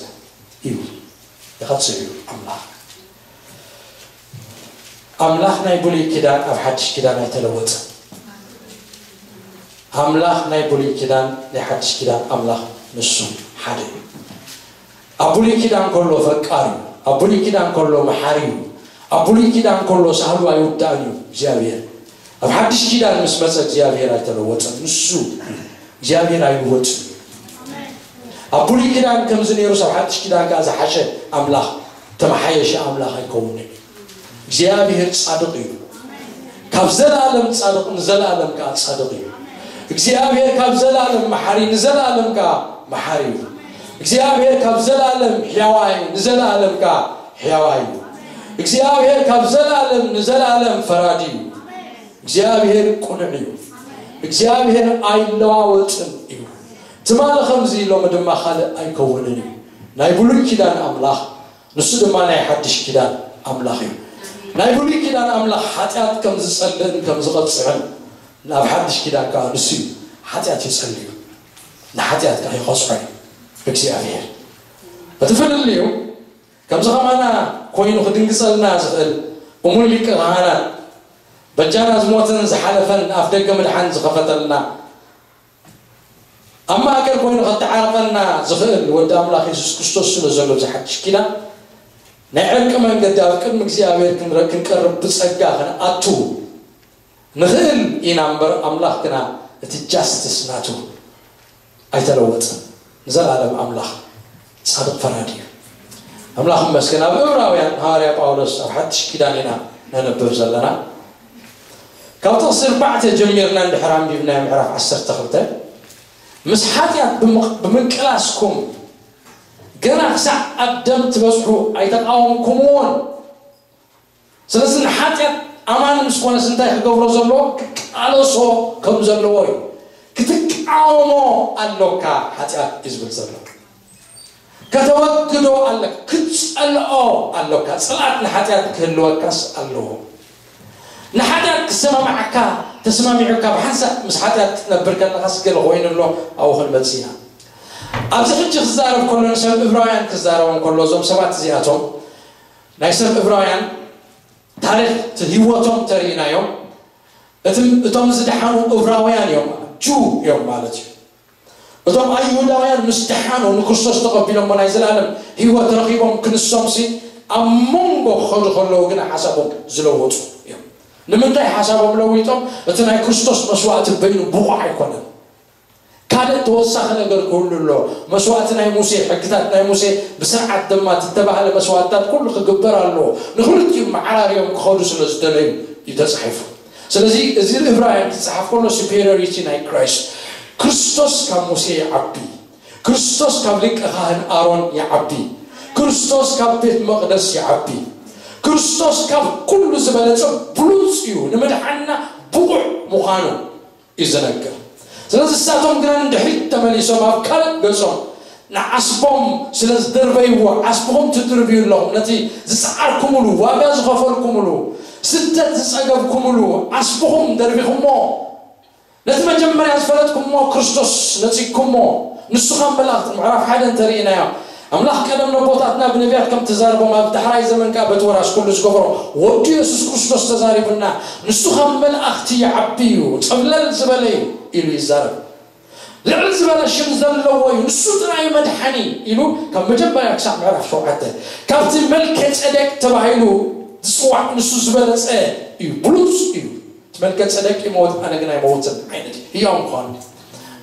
እዩ። ይቐፅዕ እዩ ኣምላኽ። ኣምላኽ ናይ ብሉይ ኪዳን ኣብ ሓድሽ ኪዳን ኣይተለወጠን። ኣምላኽ ናይ ብሉይ ኪዳን ናይ ሓድሽ ኪዳን ኣምላኽ ንሱ ሓደ እዩ። ኣብ ብሉይ ኪዳን ከሎ ፈቃር እዩ። ኣብ ብሉይ ኪዳን ከሎ መሓሪ እዩ። ኣብ ብሉይ ኪዳን ከሎ ሳህሉ ኣይውዳእን እዩ እግዚኣብሔር። ኣብ ሓድሽ ኪዳን ምስ መፀ እግዚኣብሔር ኣይተለወጠን። ንሱ እግዚኣብሔር ኣይልወጥን እዩ። ኣብ ብሉይ ኪዳን ከምዚ ነይሩስ ኣብ ሓድሽ ኪዳን ከዓ ዝሓሸ ኣምላኽ ተመሓየሸ ኣምላኽ ኣይከውንን እዩ። እግዚኣብሔር ጻድቕ እዩ። ካብ ዘለኣለም ጻድቕ ንዘለኣለም ከዓ ጻድቕ እዩ። እግዚኣብሔር ካብ ዘለኣለም መሓሪ ንዘለኣለም ከዓ መሓሪ እዩ። እግዚኣብሔር ካብ ዘለኣለም ሕያዋይ ንዘለኣለም ከዓ ሕያዋይ እዩ። እግዚኣብሔር ካብ ዘለኣለም ንዘለኣለም ፈራዲ እዩ። እግዚኣብሔር ቅኑዕ እዩ። እግዚኣብሔር ኣይለዋወጥን እዩ። ትማሊ ከምዚ ሎሚ ድማ ካልእ ኣይከውንን እዩ። ናይ ብሉይ ኪዳን ኣምላኽ ንሱ ድማ ናይ ሓድሽ ኪዳን ኣምላኽ እዩ። ናይ ብሉይ ኪዳን ኣምላኽ ሓጢኣት ከም ዝጸልእን ከም ዝቐጽዕን ናብ ሓድሽ ኪዳን ከኣ ንሱ እዩ። ሓጢኣት ይጸልእ እዩ። ንሓጢኣት ከኣ ይቐጽዖ እዩ እግዚኣብሔር። እቲ ፍልልዩ ከምዚ ኸማና ኮይኑ ክድንግጸልና ዝኽእል እሙን ሊቀ ካህናት በጃና ዝሞተን ዝሓለፈን ኣፍ ደገ ምድሓን ዝኸፈተልና ኣብ ማእከል ኮይኑ ከተዓርቐና ዝኽእል ወዲ ኣምላኽ የሱስ ክርስቶስ ስለ ዘሎ ኣብዚ ሓድሽ ኪዳን ናይ ዕርቂ መንገዲ ኣብ ቅድሚ እግዚኣብሔር ክንረ-፣ ክንቀርብ ብጸጋ ክንኣቱ ንኽእል ኢና እምበር ኣምላኽ ግና እቲ ጃስትስ ናቱ ኣይተለወጥን። ንዘለኣለም ኣምላኽ ጻድቕ ፈራዲ እዩ። ኣምላኽ ይመስገን። ኣብ ዕብራውያን ሃዋርያ ጳውሎስ ኣብ ሓድሽ ኪዳን ኢና ነንብብ ዘለና። ካብ ጥቕሲ ኣርባዕተ ጀሚርና እንድሕር ኣንቢብናዮ ምዕራፍ ዓሰርተ ክልተ፣ ምስ ሓጢኣት ብምቕ-፣ ብምቅላስኩም ገና ክሳዕ ኣብ ደም ትበጽሑ ኣይተቃወምኩምዎን። ስለዚ ንሓጢኣት ኣማኒ ምስ ኮነስ እንታይ ክገብሮ ዘለዎ? ክቃለሶ ከም ዘለዎ እዩ። ክትቃወሞ ኣሎካ ሓጢኣት እዩ ዝብል ዘሎ። ከተወግዶ ኣለካ፣ ክትጸልኦ ኣሎካ። ጽልኣት ንሓጢኣት ክህልወካስ ኣለዎ። ንሓጢኣት ክሰማማዓካ፣ ተስማሚዑካ ብሓንሳእ ምስ ሓጢኣት ክትነብር ከለኻስ ገለ ኮይኑ ኣሎ፣ ኣብኡ ክንመጽእ ኢና። ኣብዚ ሕጂ ክዛረብ ከሎ ንሰብ እብራውያን ክዛረቦም ከሎ እዞም ሰባት እዚኣቶም ናይ ሰብ እብራውያን ታሪኽ እቲ ህይወቶም ተርእናዮም። እትም-፣ እቶም ዝደሓኑ እብራውያን እዮም፣ ጁ እዮም ማለት እዩ። እቶም ኣይሁዳውያን ምስ ደሓኑ ንክርስቶስ ተቐቢሎሞ ናይ ዘላለም ህይወት ረኺቦም ክንሶምሲ ኣብ መንጎ ክኸዱ ከለዉ ግን ሓሳቦም ዝለወጡ እዮም። ንምንታይ ሓሳቦም ለዊጦም? እቲ ናይ ክርስቶስ መስዋእቲ በይኑ ብቑዕ ኣይኮነን። ካልእ ተወሳኺ ነገር ክህሉ ኣሎ። መስዋእቲ ናይ ሙሴ፣ ሕግታት ናይ ሙሴ ብስርዓት ድማ እተባህለ መስዋእትታት ኩሉ ክግበር ኣለዎ። ንክልቲኡ መዓራርዮም ክኸዱ ስለ ዝደለዩ እዩ ተጻሒፉ። ስለዚ እዚ እብራውያን ክጽሓፍ ከሎ ሱፔሪዮሪቲ ናይ ክራይስት፣ ክርስቶስ ካብ ሙሴ ይዓቢ፣ ክርስቶስ ካብ ሊቀ ካህን ኣሮን ይዓቢ፣ ክርስቶስ ካብ ቤት መቕደስ ይዓቢ፣ ክርስቶስ ካብ ኩሉ ዝበለጸ ብሉጽ እዩ፣ ንምድሓንና ብቑዕ ምዃኑ እዩ ዝነግር። ስለዚ እሳቶም ግና ንድሕሪት ተመሊሶም ኣብ ካልእ ገጾም ንዓስቦም ስለ ዝደርበይዎ፣ ዓስብኹም ትድርብዩ ኣለኹም፣ ነቲ ዝጸዓርኩምሉ፣ ዋጋ ዝኸፈልኩምሉ፣ ስደት ዝጸገብኩምሉ ዓስብኹም ደርቢኹሞ፣ ነቲ መጀመርያ ዝፈለጥኩሞ ክርስቶስ ነጺግኩሞ። ንሱ ካብ መላእኽቲ፣ ምዕራፍ ሓደ እንተርኢናዮ፣ ኣምላኽ ቀደም ነቦታትና ብነቢያት ከም ተዛረቦም፣ ኣብ ዳሕራይ ዘመን ከኣ በቲ ወራስ ኩሉ ዝገበሮ ወዱ የሱስ ክርስቶስ ተዛሪቡና። ንሱ ካብ መላእኽቲ ይዓቢ እዩ፣ ጸብለል ዝበለ እዩ ኢሉ ይዛረብ። ልዕል ዝበለ ሽም ዘለዎ እዩ፣ ንሱ ጥራይ መድሓኒ ኢሉ ካብ መጀመርያ ክሳብ ምዕራፍ ሸውዓተ። ካብቲ መልከ ጸደቅ ተባሂሉ ዝጽዋዕ ንሱ ዝበለጸ እዩ፣ ብሉጽ እዩ። እቲ መልከ ጸደቅ ይመውት፣ ኣነ ግን ኣይመውትን ዓይነት እዩ፣ ህያው ምዃኑ።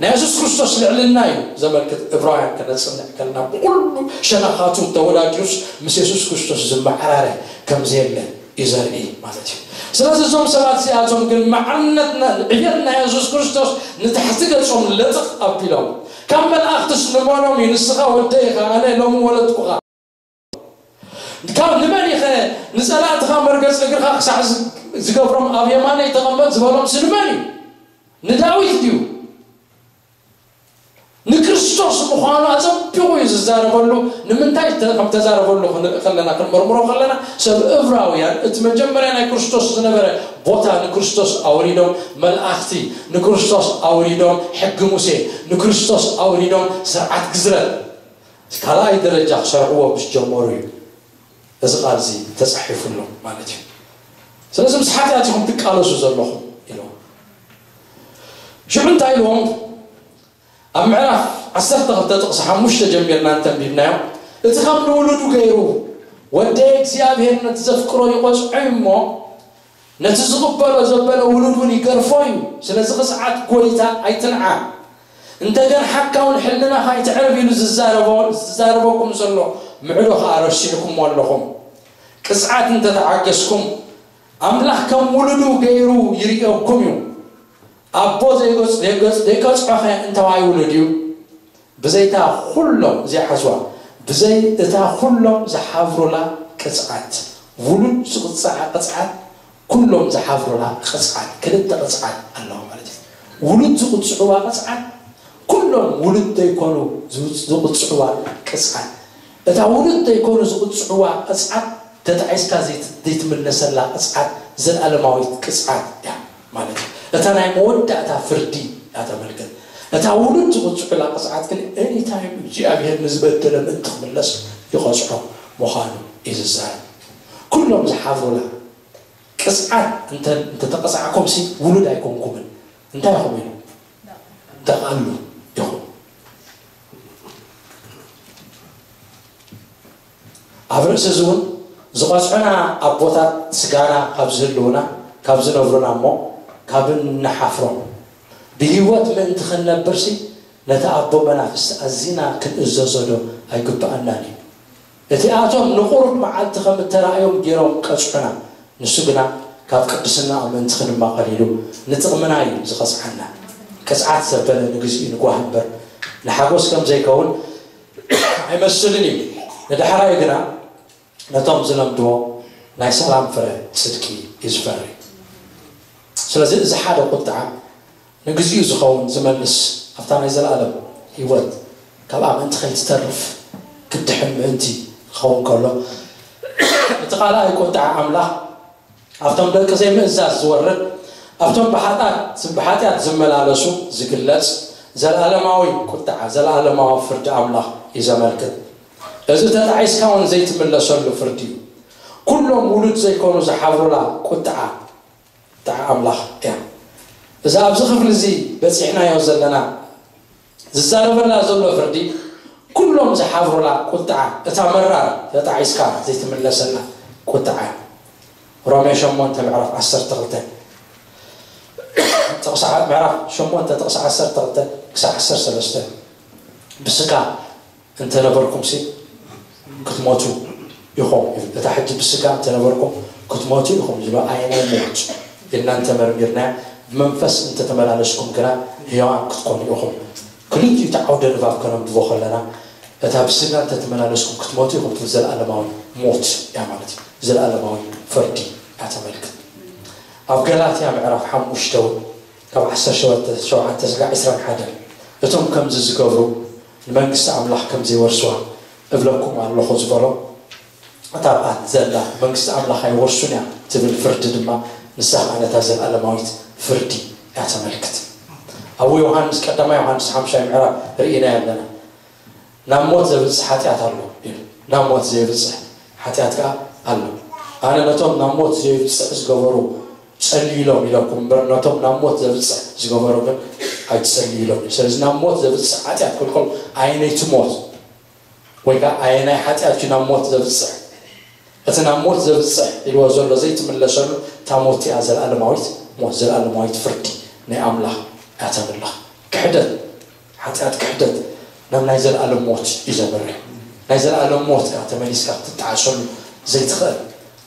ናይ የሱስ ክርስቶስ ልዕልና እዩ ዘመልክት። እብራውያን ከነጽንዕ ከለና ብኹሉ ሸነኻቱ ተወዳዲሩስ ምስ የሱስ ክርስቶስ ዝመዓራረ ከም ዘየለ እዩ ዘርኢ ማለት እዩ። ስለዚ እዞም ሰባት እዚኣቶም ግን ማዕርነትና፣ ዕብየት ናይ የሱስ ክርስቶስ ንታሕቲ ገጾም ለጥቕ ኣቢሎም፣ ካብ መላእኽትስ ንመኖም እዩ? ንስኻ ወደይ ኢኻ፣ ኣነ ሎሚ ወለድኩኻ። ካብ ንመን ኢኸ ንጸላእትኻ መርገጽ እግርኻ ክሳዕ ዝ-፣ ዝገብሮም ኣብ የማነይ ተቐመጥ ዝበሎምስ ንመን እዩ? ንዳዊት ድዩ? ንክርስቶስ ምዃኑ ኣጸቢቑ እዩ ዝዛረበሉ። ንምንታይ ተ-፣ ከም ተዛረበሉ ክን-፣ ከለና፣ ክንመርምሮ ከለና፣ ሰብ እብራውያን እቲ መጀመርያ ናይ ክርስቶስ ዝነበረ ቦታ ንክርስቶስ ኣውሪዶም፣ መልኣኽቲ ንክርስቶስ ኣውሪዶም፣ ሕጊ ሙሴ ንክርስቶስ ኣውሪዶም፣ ስርዓት ግዝረት ካልኣይ ደረጃ ክሰርዕዎ ምስ ጀመሩ እዩ እዚ ቃል እዚ ተጻሒፉሎም ማለት እዩ። ስለዚ ምስ ሓጢኣት ኢኹም ትቃለሱ ዘለኹም ኢሎም። ሽዑ እንታይ ኢልዎም? ኣብ ምዕራፍ ዓሰርተ ክልተ ጥቕሲ ሓሙሽተ ጀሚርና እንተንቢብናዮ፣ እቲ ከም ንውሉዱ ገይሩ ወደይ እግዚኣብሔር ነቲ ዘፍቅሮ ይቖጽዖ እዩ እሞ፣ ነቲ ዝቕበሎ ዘበለ ውሉድ እውን ይገርፎ እዩ። ስለዚ ቅጽዓት ጐይታ ኣይትንዓ። እንተ ገን ሓካውን ሕልናኻ ኣይትዕረብ ኢሉ ዝዛረቦ-፣ ዝዛረበኩም ዘሎ ምዕዶ ኸኣ ረሲዕኩሞ ኣለኹም። ቅጽዓት እንተ ተዓገስኩም፣ ኣምላኽ ከም ውሉዱ ገይሩ ይርእየኩም እዩ። ኣቦ ዘይገጽ-፣ ዘይገጽ-፣ ዘይቀጽዖኸ እንታዋይ ውሉድ እዩ? ብዘይታ ኩሎም እዚኣ ሓዝዋ፣ ብዘይ እታ ኩሎም ዝሓብሩላ ቅጽዓት፣ ውሉድ ዝቕጽዓ ቅጽዓት፣ ኩሎም ዝሓብሩላ ቅጽዓት፣ ክልተ ቅጽዓት ኣለዋ ማለት እዩ። ውሉድ ዝቕጽዕዋ ቅጽዓት፣ ኩሎም ውሉድ ዘይኮኑ ዝውጽ-፣ ዝቕጽዕዋ ቅጽዓት። እታ ውሉድ ዘይኮኑ ዝቕጽዕዋ ቅጽዓት፣ ተጣዒስካ ዘይት-፣ ዘይትምለሰላ ቅጽዓት፣ ዘለኣለማዊት ቅጽዓት እያ ማለት እዩ። እታ ናይ መወዳእታ ፍርዲ እያ ተመልክት። እታ ውሉድ ዝቕጽዑላ ቅጽዓት ግን ኤኒታይም እግዚኣብሔር ንዝበደለ ምእንቲ ክምለስ ይቐጽዖ ምዃኑ እዩ ዝዛረብ። ኩሎም ዝሓብሩላ ቅጽዓት እንተ-፣ እንተተቐጻዕኩምሲ ውሉድ ኣይኮንኩምን። እንታይ ኢኹም ኢሉ? ደቓሉ ኢኹም። ኣብ ርእሲ እዚ እውን ዝቐጽዑና ኣቦታት ስጋና ካብ ዝህልዉና፣ ካብ ዝነብሩና እሞ ካብ እንሓፍሮም፣ ብህይወት ምእንቲ ክንነብርሲ ነቲ ኣቦ መናፍስቲ ኣዚና ክንእዘዞ ዶ ኣይግብኣናን እዩ? እቲኣቶም ንቑሩብ መዓልቲ ከም እተራእዮም ገይሮም ቀጽዑና፣ ንሱ ግና ካብ ቅድስና ምእንቲ ክንማቐል ኢሉ ንጥቕምና እዩ ዝቐጽዓና። ቅጽዓት ዘበለ ንግዚኡ ንጓህ እምበር ንሓጎስ ከም ዘይከውን ኣይመስልን እዩ። ንዳሕራዩ ግና ነቶም ዝለምድዎ ናይ ሰላም ፍረ ጽድቂ እዩ ዝፈሪ። ስለዚ እዚ ሓደ ቁጥዓ ንግዚኡ ዝኸውን ዝመልስ ኣብታ ናይ ዘለኣለም ህይወት ካብኣ ምእንቲ ከይትተርፍ ክትድሕን ምእንቲ ክኸውን ከሎ፣ እቲ ካልኣይ ቁጥዓ ኣምላኽ ኣብቶም ደቂ ዘይምእዛዝ ዝወርድ፣ ኣብቶም ብሓጢኣት ብሓጢኣት ዝመላለሱ ዝግለጽ ዘለኣለማዊ ቁጥዓ፣ ዘለኣለማዊ ፍርዲ ኣምላኽ እዩ ዘመልክት። እዚ ተጣዒስካ እውን ዘይትምለሰሉ ፍርዲ እዩ። ኩሎም ውሉድ ዘይኮኑ ዝሓብሩላ ቁጥዓ፣ ቁጥዓ ኣምላኽ እያ። እዛ ኣብዚ ክፍሊ እዚ በጺሕናዮ ዘለና ዝዛረበላ ዘሎ ፍርዲ ኩሎም ዝሓብሩላ ቁጥዓ፣ እታ መራር ተጣዒስካ ዘይትምለሰላ ቁጥዓ። ሮሜ ሸሞንተ ምዕራፍ ዓሰርተ ክልተ ጥቕሲ ዓ- ምዕራፍ ሸሞንተ ጥቕሲ ዓሰርተ ክልተ ክሳብ ዓሰርተ ሰለስተ፣ ብስጋ እንተነበርኩምሲ ክትሞቱ ኢኹም። እታ ሕጂ ብስጋ እንተነበርኩም ክትሞቱ ኢኹም ዝብሎ ኣየናይ ሞት ኢልና እንተመርሚርና፣ ብመንፈስ እንተተመላለስኩም ግና ህያዋን ክትኮኑ ኢኹም። ክልቲኡ እቲ ዓውደ ንባብ ከነንብቦ ከለና፣ እታ ብስጋ እንተተመላለስኩም ክትሞቱ ኢኹም ትብል ዘለኣለማዊ ሞት እያ ማለት እዩ። ዘለኣለማዊ ፍርዲ እያ ተመልክት። ኣብ ገላትያ ምዕራፍ ሓሙሽተ እውን ካብ ዓሰርተ ሸውዓተ ስጋዕ ዕስራን ሓደን፣ እቶም ከምዚ ዝገብሩ ንመንግስቲ ኣምላኽ ከም ዘይወርስዋ እብለኩም ኣለኹ ዝበሎ፣ እታ ኣብኣ ዘላ መንግስቲ ኣምላኽ ኣይወርሱን እያ ትብል ፍርዲ ድማ፣ ንሳ ኸኣ ነታ ዘለኣለማዊት ፍርዲ እያ ተመልክት። ኣብ ዮሃንስ፣ ቀዳማይ ዮሃንስ ሓምሻይ ምዕራፍ ርኢናዮ ኣለና። ናብ ሞት ዘብጽሕ ሓጢኣት ኣሎ ኢሉ፣ ናብ ሞት ዘየብጽሕ ሓጢኣት ከኣ ኣሎ። ኣነ ነቶም ናብ ሞት ዘየብጽሕ ዝገበሩ ጸልዩ ኢሎም ኢለኩም እምበር፣ ነቶም ናብ ሞት ዘብጽሕ ዝገበሩ ግን ኣይትጸልዩ ኢሎም። ስለዚ ናብ ሞት ዘብጽሕ ሓጢኣት ክልከሉ፣ ኣየነይቲ ሞት ወይ ከኣ ኣየናይ ሓጢኣት እዩ ናብ ሞት ዘብጽሕ? እቲ ናብ ሞት ዘብጽሕ ኢልዎ ዘሎ ዘይትምለሰሉ እታ ሞት እያ፣ ዘለኣለማዊት ሞት፣ ዘለኣለማዊት ፍርዲ ናይ ኣምላኽ እያ ተምልኽ። ክሕደት፣ ሓጢኣት ክሕደት ናብ ናይ ዘለኣለም ሞት እዩ ዘምርሕ። ናይ ዘለኣለም ሞት እያ ተመሊስካ ክትጠዓሰሉ ዘይትኽእል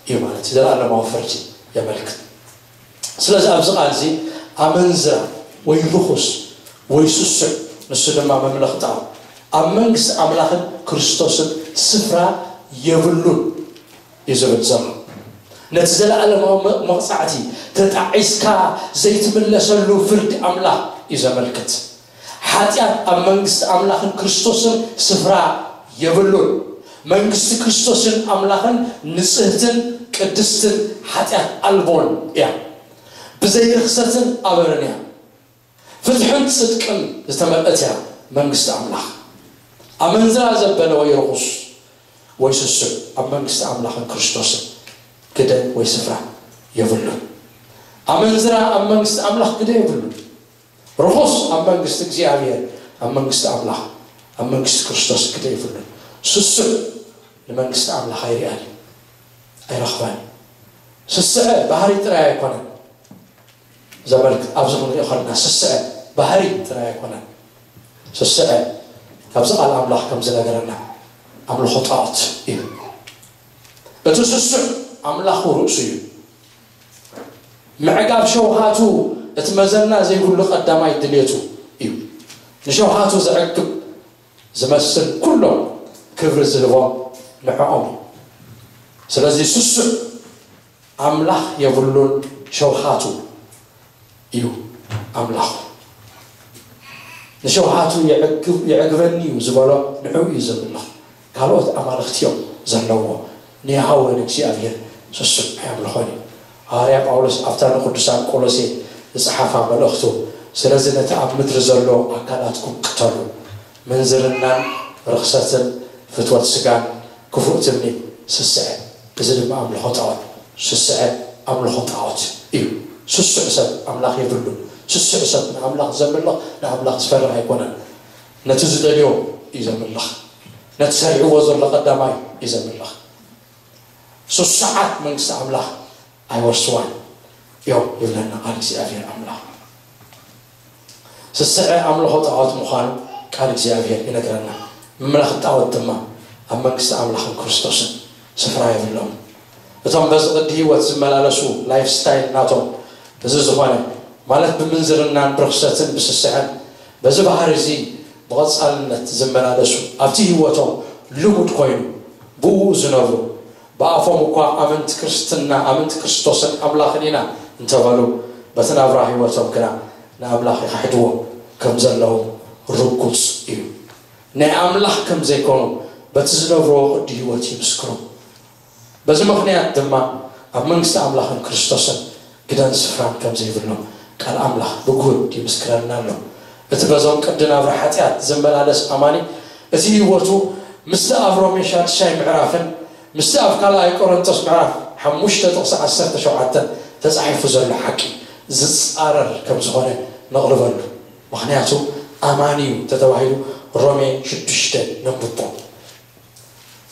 እዩ ማለት እዩ። ዘለኣለማዊ ፍርዲ የመልክት። ስለዚ ኣብዚ ቃል እዚ ኣመንዝራ ወይ ርኹስ ወይ ስሱዕ፣ ንሱ ድማ መምለኺ ጣዖት፣ ኣብ መንግስቲ ኣምላኽን ክርስቶስን ስፍራ የብሉን እዩ ዝብል ዘሎ። ነቲ ዘለኣለማዊ መ- መቕጻዕቲ ተጣዒስካ ዘይትምለሰሉ ፍርዲ ኣምላኽ እዩ ዘመልክት። ሓጢኣት ኣብ መንግስቲ ኣምላኽን ክርስቶስን ስፍራ የብሉን። መንግስቲ ክርስቶስን ኣምላኽን ንጽህትን ቅድስትን ሓጢኣት ኣልቦን እያ። ብዘይ ርኽሰትን ኣበርን እያ። ፍትሕን ጽድቅን ዝተመልአት እያ መንግስቲ ኣምላኽ። ኣመንዝራ ዘበለ ወይ ርኹስ ወይ ስሱዕ ኣብ መንግስቲ ኣምላኽን ክርስቶስን ግደ ወይ ስፍራ የብሉን። ኣመንዝራ ኣብ መንግስቲ ኣምላኽ ግደ የብሉን። ርኹስ ኣብ መንግስቲ እግዚኣብሔር፣ ኣብ መንግስቲ ኣምላኽ፣ ኣብ መንግስቲ ክርስቶስ ግደ የብሉን። ስሱዕ ንመንግስቲ ኣምላኽ ኣይርኣን፣ ኣይረኽባን። ስስዐ ባህሪ ጥራይ ኣይኮነን ዘመልክት። ኣብዚ ክንሪኦ ከለና ስስዐ ባህሪ ጥራይ ኣይኮነን። ስስዐ ኣብዚ ቃል ኣምላኽ ከም ዝነገረና ኣምልኾ ጣዖት እዩ። እቲ ስሱዕ ኣምላኹ ርእሱ እዩ። ምዕጋብ ሸውሃቱ እቲ መዘና ዘይብሉ ቀዳማይ ድሌቱ እዩ። ንሸውሃቱ ዘዕግብ ዝመስል ኩሎም ክብሪ ዝህቦም ንዕኦም እዩ። ስለዚ ስሱዕ ኣምላኽ የብሉን፣ ሸውሃቱ እዩ ኣምላኹ። ንሸውሃቱ የዕግብ- የዕግበኒ እዩ ዝበሎ ንዕኡ እዩ ዘምልኽ። ካልኦት ኣማልኽቲ እዮም ዘለዎ፣ ንያሃወ ንእግዚኣብሔር ስሱዕ ኣየምልኾን እዩ። ሃዋርያ ጳውሎስ ኣብታ ንቅዱሳን ቆሎሴ ዝጸሓፋ መልእኽቱ፣ ስለዚ ነቲ ኣብ ምድሪ ዘሎ ኣካላትኩም ቅተሉ፣ ምንዝርናን ርኽሰትን ፍትወት ስጋን ክፉእ ትምኒት ስስዐ፣ እዚ ድማ ኣምልኾ ጣዖት። ስስዐ ኣምልኾ ጣዖት እዩ። ስሱዕ ሰብ ኣምላኽ የብሉን። ስሱዕ ሰብ ንኣምላኽ ዘምልኽ ንኣምላኽ ዝፈርህ ኣይኮነን። ነቲ ዝደልዮ እዩ ዘምልኽ። ነቲ ሰሪዕዎ ዘሎ ቀዳማይ እዩ ዘምልኽ። ስሱዓት መንግስቲ ኣምላኽ ኣይወርስዋን እዮም ይብለና ቃል እግዚኣብሔር ኣምላኽ። ስስዐ ኣምልኾ ጣዖት ምዃኑ ቃል እግዚኣብሔር ይነግረና። ምምላኽ ጣዖት ድማ ኣብ መንግስቲ ኣምላኽን ክርስቶስን ስፍራ የብሎም። እቶም በዚ ቅዲ ህይወት ዝመላለሱ፣ ላይፍ ስታይል ናቶም እዚ ዝኾነ፣ ማለት ብምንዝርናን ብርኽሰትን ብስስዐን፣ በዚ ባህሪ እዚ ብቐጻልነት ዝመላለሱ፣ ኣብቲ ህይወቶም ልሙድ ኮይኑ ብኡ ዝነብሩ፣ ብኣፎም እኳ ኣመንቲ ክርስትና፣ ኣመንቲ ክርስቶስን ኣምላኽን ኢና እንተበሉ፣ በቲ ናብራ ህይወቶም ግና ንኣምላኽ ይኽሕድዎ ከም ዘለዉ ርጉጽ እዩ። ናይ ኣምላኽ ከም ዘይኮኑ በቲ ዝነብርዎ ቅዲ ህይወት ይምስክሩ። በዚ ምኽንያት ድማ ኣብ መንግስቲ ኣምላኽን ክርስቶስን ግደን ስፍራን ከም ዘይብሎም ቃል ኣምላኽ ብግሁድ ይምስክረልና ኣሎ። እቲ በዞም ቅዲ ናብራ ሓጢኣት ዝመላለስ ኣማኒ፣ እቲ ህይወቱ ምስቲ ኣብ ሮሜ ሻድሻይ ምዕራፍን ምስቲ ኣብ ካልኣይ ቆሮንቶስ ምዕራፍ ሓሙሽተ ጥቕሲ ዓሰርተ ሸውዓተ ተጻሒፉ ዘሎ ሓቂ ዝጻረር ከም ዝኾነ ነቕርበሉ። ምኽንያቱ ኣማኒ እዩ ተተባሂሉ ሮሜ ሽዱሽተ ነንብቦ።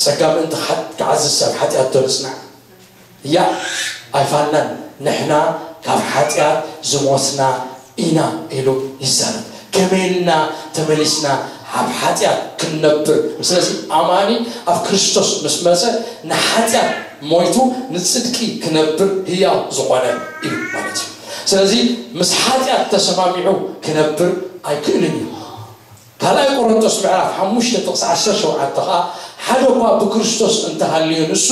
ጸጋ ምእንቲ ክሓ-፣ ክዓዝዝ ኣብ ሓጢኣት ዶ ንጽናዕ? እያ፣ ኣይፋልናን። ንሕና ካብ ሓጢኣት ዝሞትና ኢና ኢሉ ይዛረብ። ከመይ ኢልና ተመሊስና ኣብ ሓጢኣት ክንነብር? ስለዚ ኣማኒ ኣብ ክርስቶስ ምስ መጸ ንሓጢኣት ሞይቱ ንጽድቂ ክነብር ህያው ዝኾነ እዩ ማለት እዩ። ስለዚ ምስ ሓጢኣት ተሰማሚዑ ክነብር ኣይክእልን እዩ። ካልኣይ ቆሮንቶስ ምዕራፍ ሓሙሽተ ጥቕሲ ዓሰርተ ሸውዓተ ኸኣ፣ ሓደ እኳ ብክርስቶስ እንተሃልዩ ንሱ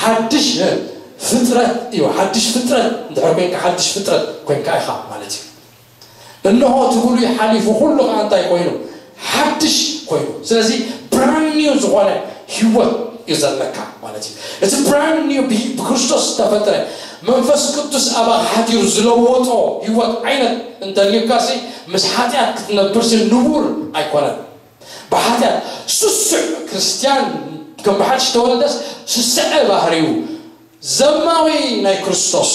ሓድሽ ፍጥረት እዩ። ሓድሽ ፍጥረት እንድሕር ኮንካ፣ ሓድሽ ፍጥረት ኮንካ ኢኻ ማለት እዩ። እንሆ እቲ ብሉይ ሓሊፉ፣ ኩሉ ኸኣ እንታይ ኮይኑ? ሓድሽ ኮይኑ። ስለዚ ብራንድ ኒው ዝኾነ ህይወት እዩ ዘለካ ማለት እዩ። እቲ ብራንድ ኒው ብ-፣ ብክርስቶስ ዝተፈጥረ መንፈስ ቅዱስ ኣባኻ ሓዲሩ ዝለወጦ ህይወት ዓይነት እንተልዩካሲ፣ ምስ ሓጢኣት ክትነብርሲ ንቡር ኣይኮነን። ብሓጢኣት ስሱዕ ክርስትያን ከም ብሓድሽ ተወልደስ ስስዐ ባህሪኡ ዘማዊ ናይ ክርስቶስ፣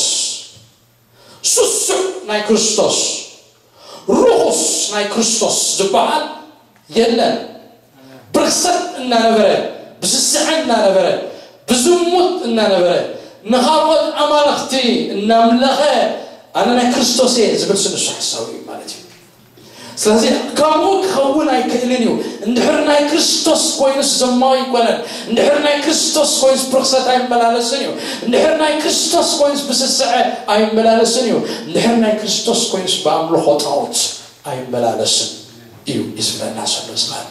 ስሱዕ ናይ ክርስቶስ፣ ርኹስ ናይ ክርስቶስ ዝበሃል የለን። ብርክሰት እናነበረ፣ ብስስዐ እናነበረ፣ ብዝሙት እናነበረ፣ ንኻልኦት ኣማልኽቲ እናምለኸ፣ ኣነ ናይ ክርስቶስ እየ ዝብል ንሱ ሓሳዊ እዩ ማለት እዩ። ስለዚ ከምኡ ክኸውን ኣይክእልን እዩ። እንድሕር ናይ ክርስቶስ ኮይኑስ ዘማዊ ኣይኮነን። እንድሕር ናይ ክርስቶስ ኮይኑስ ብርክሰት ኣይመላለስን እዩ። እንድሕር ናይ ክርስቶስ ኮይኑስ ብስስዐ ኣይመላለስን እዩ። እንድሕር ናይ ክርስቶስ ኮይኑስ ብኣምልኾ ጣዖት ኣይመላለስን እዩ እዩ ዝብለና ዘሎ እዚ ቃል።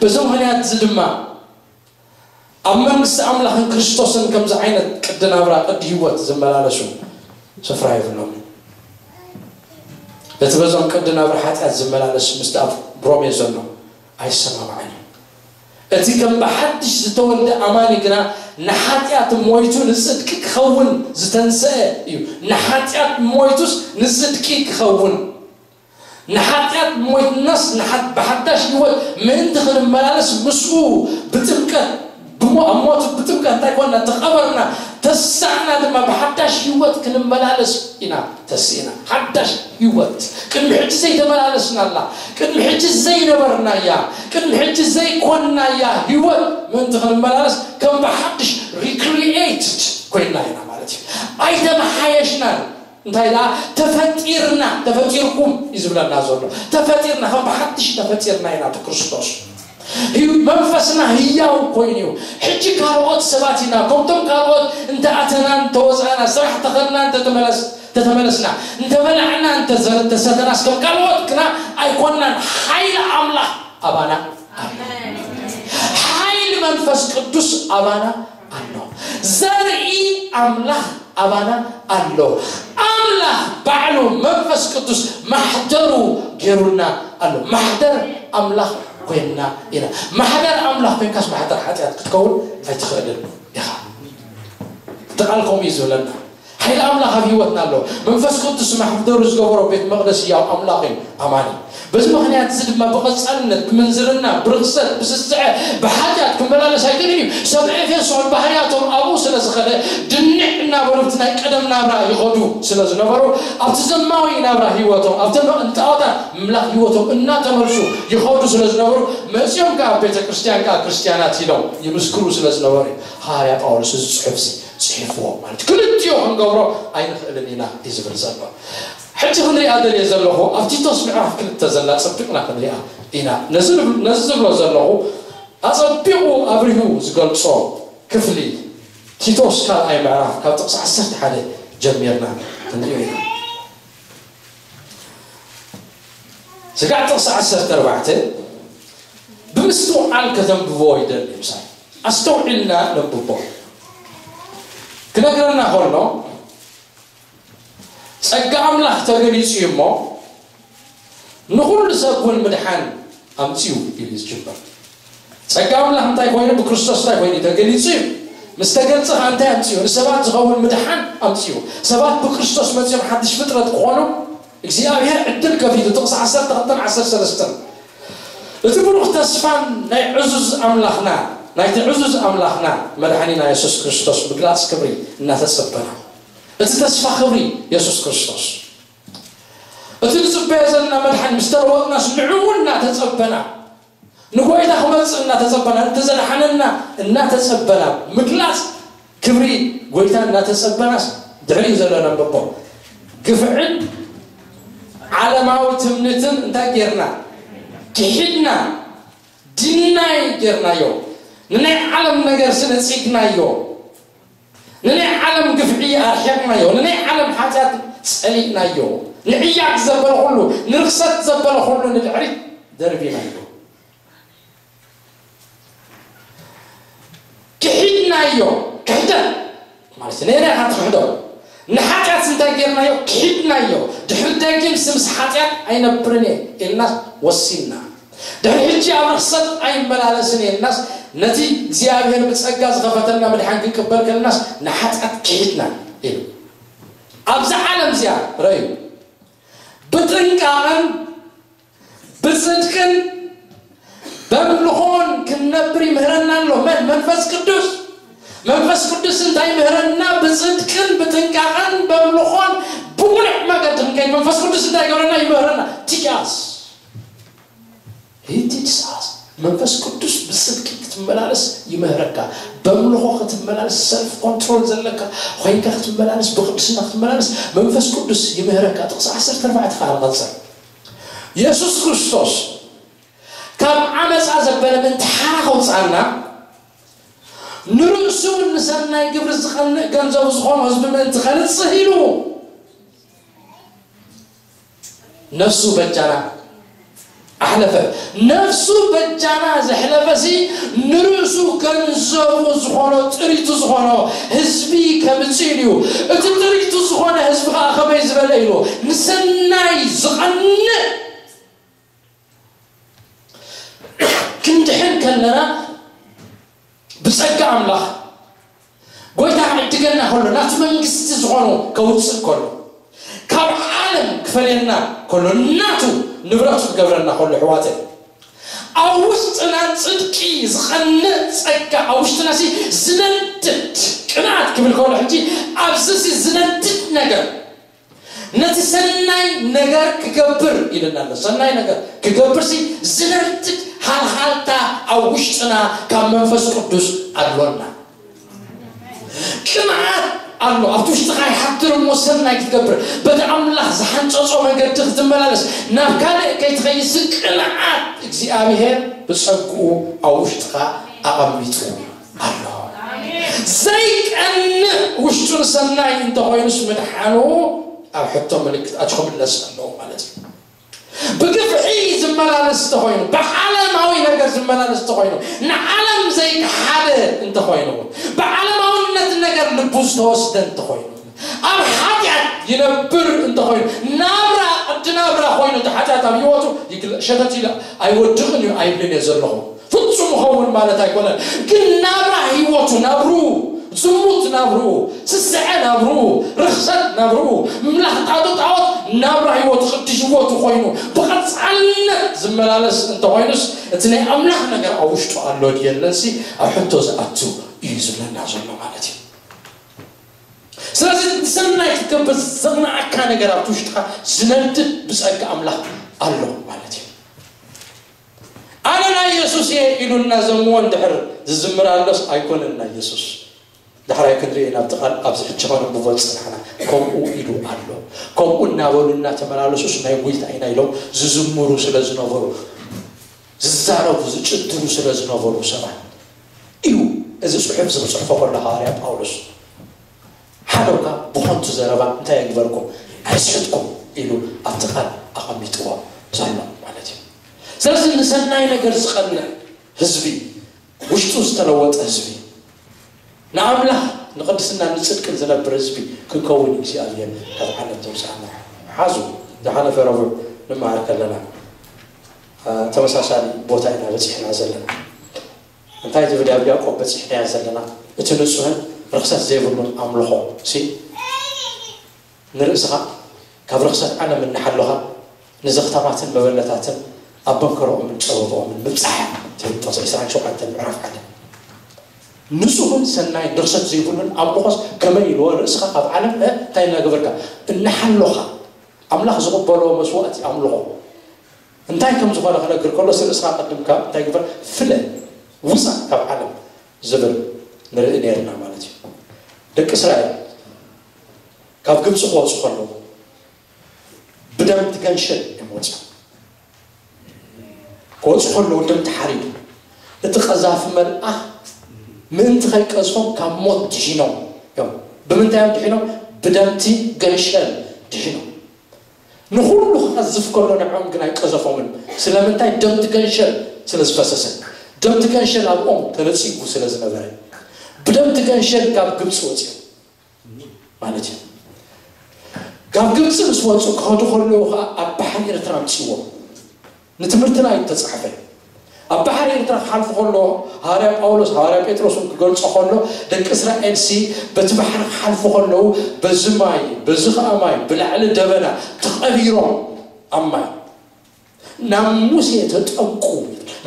በዚ ምኽንያት እዚ ድማ ኣብ መንግስቲ ኣምላኽን ክርስቶስን ከምዚ ዓይነት ቅዲ ናብራ፣ ቅዲ ህይወት ዝመላለሱ ስፍራ የብሎም። እቲ በዞም ቅዲ ናብራ ሓጢኣት ዝመላለስ ምስቲ ኣብ ሮሜ ዘሎ ኣይሰማማዕን እዩ። እቲ ከም ብሓድሽ ዝተወልደ ኣማኒ ግና ንሓጢኣት ሞይቱ ንጽድቂ ክኸውን ዝተንስአ እዩ። ንሓጢኣት ሞይቱስ ንጽድቂ ክኸውን። ንሓጢኣት ሞይትናስ ንሓት-፣ ብሓዳሽ ህይወት ምእንቲ ክንመላለስ ምስኡ ብጥምቀት፣ ብሞ-፣ ኣብ ሞቱ ብጥምቀት እንታይ ኮንና? ተቐበርና፣ ተሳዕና ድማ ብሓዳሽ ህይወት ክንመላለስ ኢና ተስኢና። ሓዳሽ ህይወት። ቅድሚ ሕጂ ዘይተመላለስናላ፣ ቅድሚ ሕጂ ዘይነበርናያ፣ ቅድሚ ሕጂ ዘይኮንናያ ህይወት ምእንቲ ክንመላለስ ከም ብሓድሽ ሪክሪኤትድ ኮይንና ኢና ማለት እዩ። ኣይተመሓየሽናን። እንታይ ደኣ? ተፈጢርና፣ ተፈጢርኩም እዩ ዝብለና ዘሎ። ተፈጢርና፣ ከም ብሓድሽ ተፈጢርና ኢና ብክርስቶስ። ህዩ-፣ መንፈስና ህያው ኮይኑ እዩ። ሕጂ ካልኦት ሰባት ኢና። ከምቶም ካልኦት እንተ ኣተና፣ እንተ ወጻእና፣ ስራሕ ተኸድና፣ እንተ ተመለስ-፣ እንተ ተመለስና፣ እንተ በላዕና፣ እንተ ዘ-፣ እንተ ሰተናስ ከም ካልኦት ግና ኣይኮንናን። ሓይሊ ኣምላኽ ኣባና ኣሎ። ሓይሊ መንፈስ ቅዱስ ኣባና ኣሎ። ዘርኢ ኣምላኽ ኣባና ኣሎ። ኣምላኽ ባዕሉ መንፈስ ቅዱስ ማሕደሩ ገይሩና ኣሎ። ማሕደር ኣምላኽ ኮይንና ኢና። ማሕደር ኣምላኽ ኮይንካስ ማሕደር ሓጢኣት ክትከውን ኣይትኽእልን ኢኻ። እቲ ቃል ከምኡ እዩ ዝብለና። ሓይሊ ኣምላኽ ኣብ ህይወትና ኣሎ። መንፈስ ቅዱስ ማሕደሩ ዝገበሮ ቤት መቕደስ ህያው ኣምላኽ እዩ። ኣማኒ። በዚ ምኽንያት እዚ ድማ ብቐጻልነት፣ ብምንዝርና፣ ብርኽሰት፣ ብስስዐ፣ ብሓጢኣት ክመላለስ ኣይክእልን እዩ። ሰብ ኤፌሶን ባህርያቶም ኣብኡ ስለ ዝኸደ፣ ድንዕ እናበሉ ኣብቲ ናይ ቀደም ናብራ ይኸዱ ስለ ዝነበሩ፣ ኣብቲ ዘማዊ ናብራ ህይወቶም፣ ኣብቲ ንጣዖታት ምምላኽ ህይወቶም እናተመልሱ ይኸዱ ስለ ዝነበሩ፣ መጺኦም ከኣ ኣብ ቤተ ክርስቲያን ከኣ ክርስቲያናት ኢሎም ይምስክሩ ስለ ዝነበሩ እዩ ሃዋርያ ጳውሎስ እዚ ጽሑፍ እዚ ጽሒፍዎ ማለት እዩ። ክልቲኡ ክንገብሮ ኣይንኽእልን ኢና እዩ ዝብል ዘሎ። ሕጂ ክንሪኣ ደልየ ዘለኹ ኣብ ቲቶስ ምዕራፍ ክልተ ዘላ ጸቢቕና ክንሪኣ ኢና። ነዚ ዝብሎ ዘለኹ ኣጸቢቑ ኣብሪሁ ዝገልጾ ክፍሊ ቲቶስ ካልኣይ ምዕራፍ ካብ ጥቕሲ ዓሰርተ ሓደ ጀሚርና ክንሪኦ ኢና። ስጋዕ ጥቕሲ ዓሰርተ ኣርባዕተ ብምስትውዓል ከተንብቦ ይደሊ። ምሳይ ኣስተውዒልና ነንብቦ። ክነግረና ከሎ ጸጋ ኣምላኽ ተገሊጹ እዩ እሞ ንኹሉ ሰብ እውን ምድሓን ኣምጺኡ ኢሉ ዝጅምር። ጸጋ ኣምላኽ እንታይ ኮይኑ? ብክርስቶስ እንታይ ኮይኑ ተገሊጹ እዩ። ምስ ተገልጸ ከኣ እንታይ ኣምጺኡ? ንሰባት ዝኸውን ምድሓን ኣምጺኡ። ሰባት ብክርስቶስ መጺኦም ሓድሽ ፍጥረት ክኾኑ እግዚኣብሔር ዕድል ከፊቱ። ጥቕሲ ዓሰርተ ክልተ ዓሰርተ ሰለስተ እቲ ብሩኽ ተስፋን ናይ ዕዙዝ ኣምላኽና ናይቲ ዕዙዝ ኣምላኽና መድሓኒና የሱስ ክርስቶስ ምግላጽ ክብሪ እናተጸበና እቲ ተስፋ ክብሪ የሱስ ክርስቶስ እቲ ንጽበዮ ዘለና መድሓን ምስ ተለወጥናስ ንዕኡ እናተጸበና ንጎይታ ክመጽእ እናተጸበና እንተዘድሓነና እናተጸበና ምግላጽ ክብሪ ጎይታ እናተጸበናስ ድሕሪኡ ዘሎ ነንብቦ። ግፍዕን ዓለማዊ ትምኒትን እንታይ ጌርና? ክሒድና፣ ድናይ ጌርናዮ። ንናይ ዓለም ነገር ስነጺግናዮ። ንናይ ዓለም ግፍዒ ኣርሒቕናዮ። ንናይ ዓለም ሓጢኣት ጸሊእናዮ። ንዕያግ ዘበለ ኩሉ፣ ንርክሰት ዘበለ ኩሉ ንድሕሪት ደርቢናዮ። ክሒድናዮ። ክሕደት ማለት ነይረ ኢኻ ትኽሕዶ። ንሓጢኣት እንታይ ጌርናዮ? ክሒድናዮ። ድሕሪ ደጊም ስምስ ሓጢኣት ኣይነብርን እየ ኢልና ወሲንና። ድሕሪ ሕጂ ኣብ ርኽሰት ኣይመላለስን እየ ኢልናስ ነቲ እግዚኣብሔር ብጸጋ ዝኸፈተልና ምድሓን ክንቅበል ከለናስ ንሓጢኣት ክሒድና ኢሉ። ኣብዛ ዓለም እዚኣ ረዩ ብጥንቃቐን ብጽድቅን በምልኾን ክንነብር ይምህረና ኣሎ። መን? መንፈስ ቅዱስ። መንፈስ ቅዱስ እንታይ ይምህረና? ብጽድቅን ብጥንቃቐን በምልኾን ብቕኑዕ መገዲ ክንከይድ መንፈስ ቅዱስ እንታይ ይገብረና? ይምህረና። ቲቻስ ሂቲድሳስ መንፈስ ቅዱስ ብጽድቂ ክትመላለስ ይምህረካ። በምልኾ ክትመላለስ፣ ሰልፍ ኮንትሮል ዘለካ ኮይንካ ክትመላለስ፣ ብቅድስና ክትመላለስ መንፈስ ቅዱስ ይምህረካ። ጥቕሲ ዓሰርተ ኣርባዕተ ከዓ ንቐጽል። የሱስ ክርስቶስ ካብ ዓመፃ ዘበለ ምእንቲ ሓራ ከውፅኣና ንርእሱ እውን ንሰናይ ግብሪ ዝቐንእ ገንዘቡ ዝኾኑ ህዝቢ ምእንቲ ከንፅህ ኢሉ ነፍሱ በጃና ኣሕለፈ። ነፍሱ በጃና ዘሕለፈሲ ንርእሱ ገንዘቡ ዝኾኖ ጥሪቱ ዝኾኖ ህዝቢ ከምፅእ ኢሉ እዩ። እቲ ጥሪቱ ዝኾነ ህዝቢ ከዓ ከመይ ዝበለ ኢሉ ንሰናይ ዝቐንእ ክንድሕን ከለና ብጸጋ ኣምላኽ ጎይታ ክዕድገና ከሎ ናቱ መንግስቲ ዝኾኑ ከውፅእ ከሎ ካብ ዓለም ክፈልየና ከሎ ናቱ ንብረቱ ክገብረና ከሎ ኣሕዋተይ ኣብ ውሽጥና ጽድቂ ዝቐንእ ጸጋ ኣብ ውሽጥና ሲ ዝነድድ ቅንኣት ክብል ከሎ ሕጂ ኣብዚ ሲ ዝነድድ ነገር ነቲ ሰናይ ነገር ክገብር ኢልና ኣሎ። ሰናይ ነገር ክገብር ሲ ዝነድድ ሃልሃልታ ኣብ ውሽጥና ካብ መንፈስ ቅዱስ ኣሎና። ቅንዓት ኣሎ ኣብቲ ውሽጥኻ ይሓድር እሞ ሰናይ ክትገብር በቲ ኣምላኽ ዝሓንጸጾ መገዲ ክትመላለስ ናብ ካልእ ከይትኸይስ ቅንዓት እግዚኣብሔር ብጸግኡ ኣብ ውሽጥኻ ኣቐሚጡ ኣሎ። ዘይቀንእ ውሽጡ ንሰናይ እንተኾይኑስ ምድሓኑ ኣብ ሕቶ ምልክት ኣት ክምለስ ኣለዎ ማለት እዩ። ብግፍዒ ዝመላለስ እንተኾይኑ፣ ብዓለማዊ ነገር ዝመላለስ እንተኾይኑ፣ ንዓለም ዘይከሓደ እንተኾይኑ፣ ብዓለማውነት ነገር ልቡ ዝተወስደ እንተኾይኑ፣ ኣብ ሓጢኣት ይነብር እንተኾይኑ፣ ናብራ ቅዲ ናብራ ኮይኑ እቲ ሓጢኣት ኣብ ህይወቱ ይግለ- ሸተት ኢለ ኣይወድቕን እዩ ኣይብልን እየ ዘለኹ። ፍጹም ይኸውን ማለት ኣይኮነን። ግን ናብራ ህይወቱ ናብሩ ዝሙት ናብሩ ስስዐ ናብሩ ርኽሰት ናብሩ ምላኽ ጣዖት ጣዖት ናብራ ህይወቱ ቅዲ ህይወቱ ኮይኑ ብቐጻልነት ዝመላለስ እንተኾይኑስ እቲ ናይ ኣምላኽ ነገር ኣብ ውሽጡ ኣሎ ድየለንሲ ኣብ ሕቶ ዝኣቱ እዩ ዝብለና ዘሎ ማለት እዩ። ስለዚ ሰናይ ክትገብር ዘቕንዓካ ነገር ኣብቲ ውሽጥኻ ዝነድድ ብጸጋ ኣምላኽ ኣሎ ማለት እዩ። ኣነ ናይ የሱስ እየ ኢሉ እናዘምዎ እንድሕር ዝዝምር ኣሎስ ኣይኮነን ናይ የሱስ። ዳሕራይ ክንርኢ ናብቲ ቃል ኣብዚ ሕጂ ከነንብቦ ዝጸናሕና። ከምኡ ኢሉ ኣሎ። ከምኡ እናበሉ እናተመላለሱስ ናይ ጎይታ ኢና ኢሎም ዝዝምሩ ስለ ዝነበሩ፣ ዝዛረቡ ዝጭድሩ ስለ ዝነበሩ ሰባት እዩ እዚ ጽሑፍ እዚ ክጽሕፎ ከሎ ሃዋርያ ጳውሎስ ሓደውካ ብኸንቱ ዘረባ እንታይ ኣይግበርኩም ኣይስሕትኩም ኢሉ ኣብቲ ቃል ኣቐሚጥዎ ዘሎ ማለት እዩ። ስለዚ ንሰናይ ነገር ዝቐንዕ ህዝቢ፣ ውሽጡ ዝተለወጠ ህዝቢ፣ ንኣምላኽ ንቕድስና ንጽድቅን ዝነብር ህዝቢ ክንከውን እግዚኣብሔር ካብ ዓለም ዘውፅኣና። ሓዙ ዝሓለፈ ረቡዕ ንመሃር ከለና ተመሳሳሊ ቦታ ኢና በፂሕና ዘለና። እንታይ ዝብል ኣብ ያዕቆብ በፂሕናያ ዘለና? እቲ ንፁህን ርክሰት ዘይብሉን ኣምልኾ ሲ ንርእስኻ ካብ ርክሰት ዓለም እናሓለኻ ንዘኽታማትን መበለታትን ኣብ መንከሮኦምን ጸበብኦምን ምብጻሕ ትብል ጥቕሲ ዕስራን ሸውዓተን ምዕራፍ ሓደ። ንጹህን ሰናይን ርኽሰት ዘይብሉን ኣምልኾስ ከመይ ኢልዎ ርእስኻ ካብ ዓለም እ እንታይ እናገበርካ እናሓሎኻ ኣምላኽ ዝቕበሎ መስዋእቲ ኣምልኾ እንታይ ከም ዝኾነ ክነግር ከሎስ ርእስኻ ቅድም ካብ እንታይ ግበር ፍለ ውፃእ ካብ ዓለም ዝብል ንርኢ ነርና ማለት እዩ። ደቂ እስራኤል ካብ ግብፂ ክወፁ ከለዉ ብደም ትገንሸል እዮም ወፂኦም። ክወፁ ከለዉ ደም ተሓሪዱ እቲ ቀዛፊ መልኣኽ ምእንቲ ከይቀዝፎም ካብ ሞት ድሒኖም እዮም። ብምንታይ እዮም ድሒኖም? ብደምቲ ገንሸል ድሒኖም። ንኹሉ ክቐዝፍ ከሎ ንዕኦም ግን ኣይቀዘፎምን። ስለምንታይ? ደምቲ ገንሸል ስለ ዝፈሰሰ፣ ደምቲ ገንሸል ኣብኦም ተነፂጉ ስለ ዝነበረ ብደምቲ ገንሸል ካብ ግብፂ ወፂኦም ማለት እዩ። ካብ ግብፂ ምስ ወፁ ክኸዱ ከለዉ ከዓ ኣብ ባሕሪ ኤርትራ ኣምፅዎም። ንትምህርትና እዩ ተፃሕፈ። ኣብ ባሕሪ ኤርትራ ክሓልፉ ከሎ ሃዋርያ ጳውሎስ ሃዋርያ ጴጥሮስ እውን ክገልፆ ከሎ ደቂ እስራኤል ሲ በቲ ባሕሪ ክሓልፉ ከለዉ በዚ ማይ በዚ ከዓ ማይ ብላዕሊ ደበና ተቐቢሮም ኣብ ማይ ናብ ሙሴ ተጠምቁ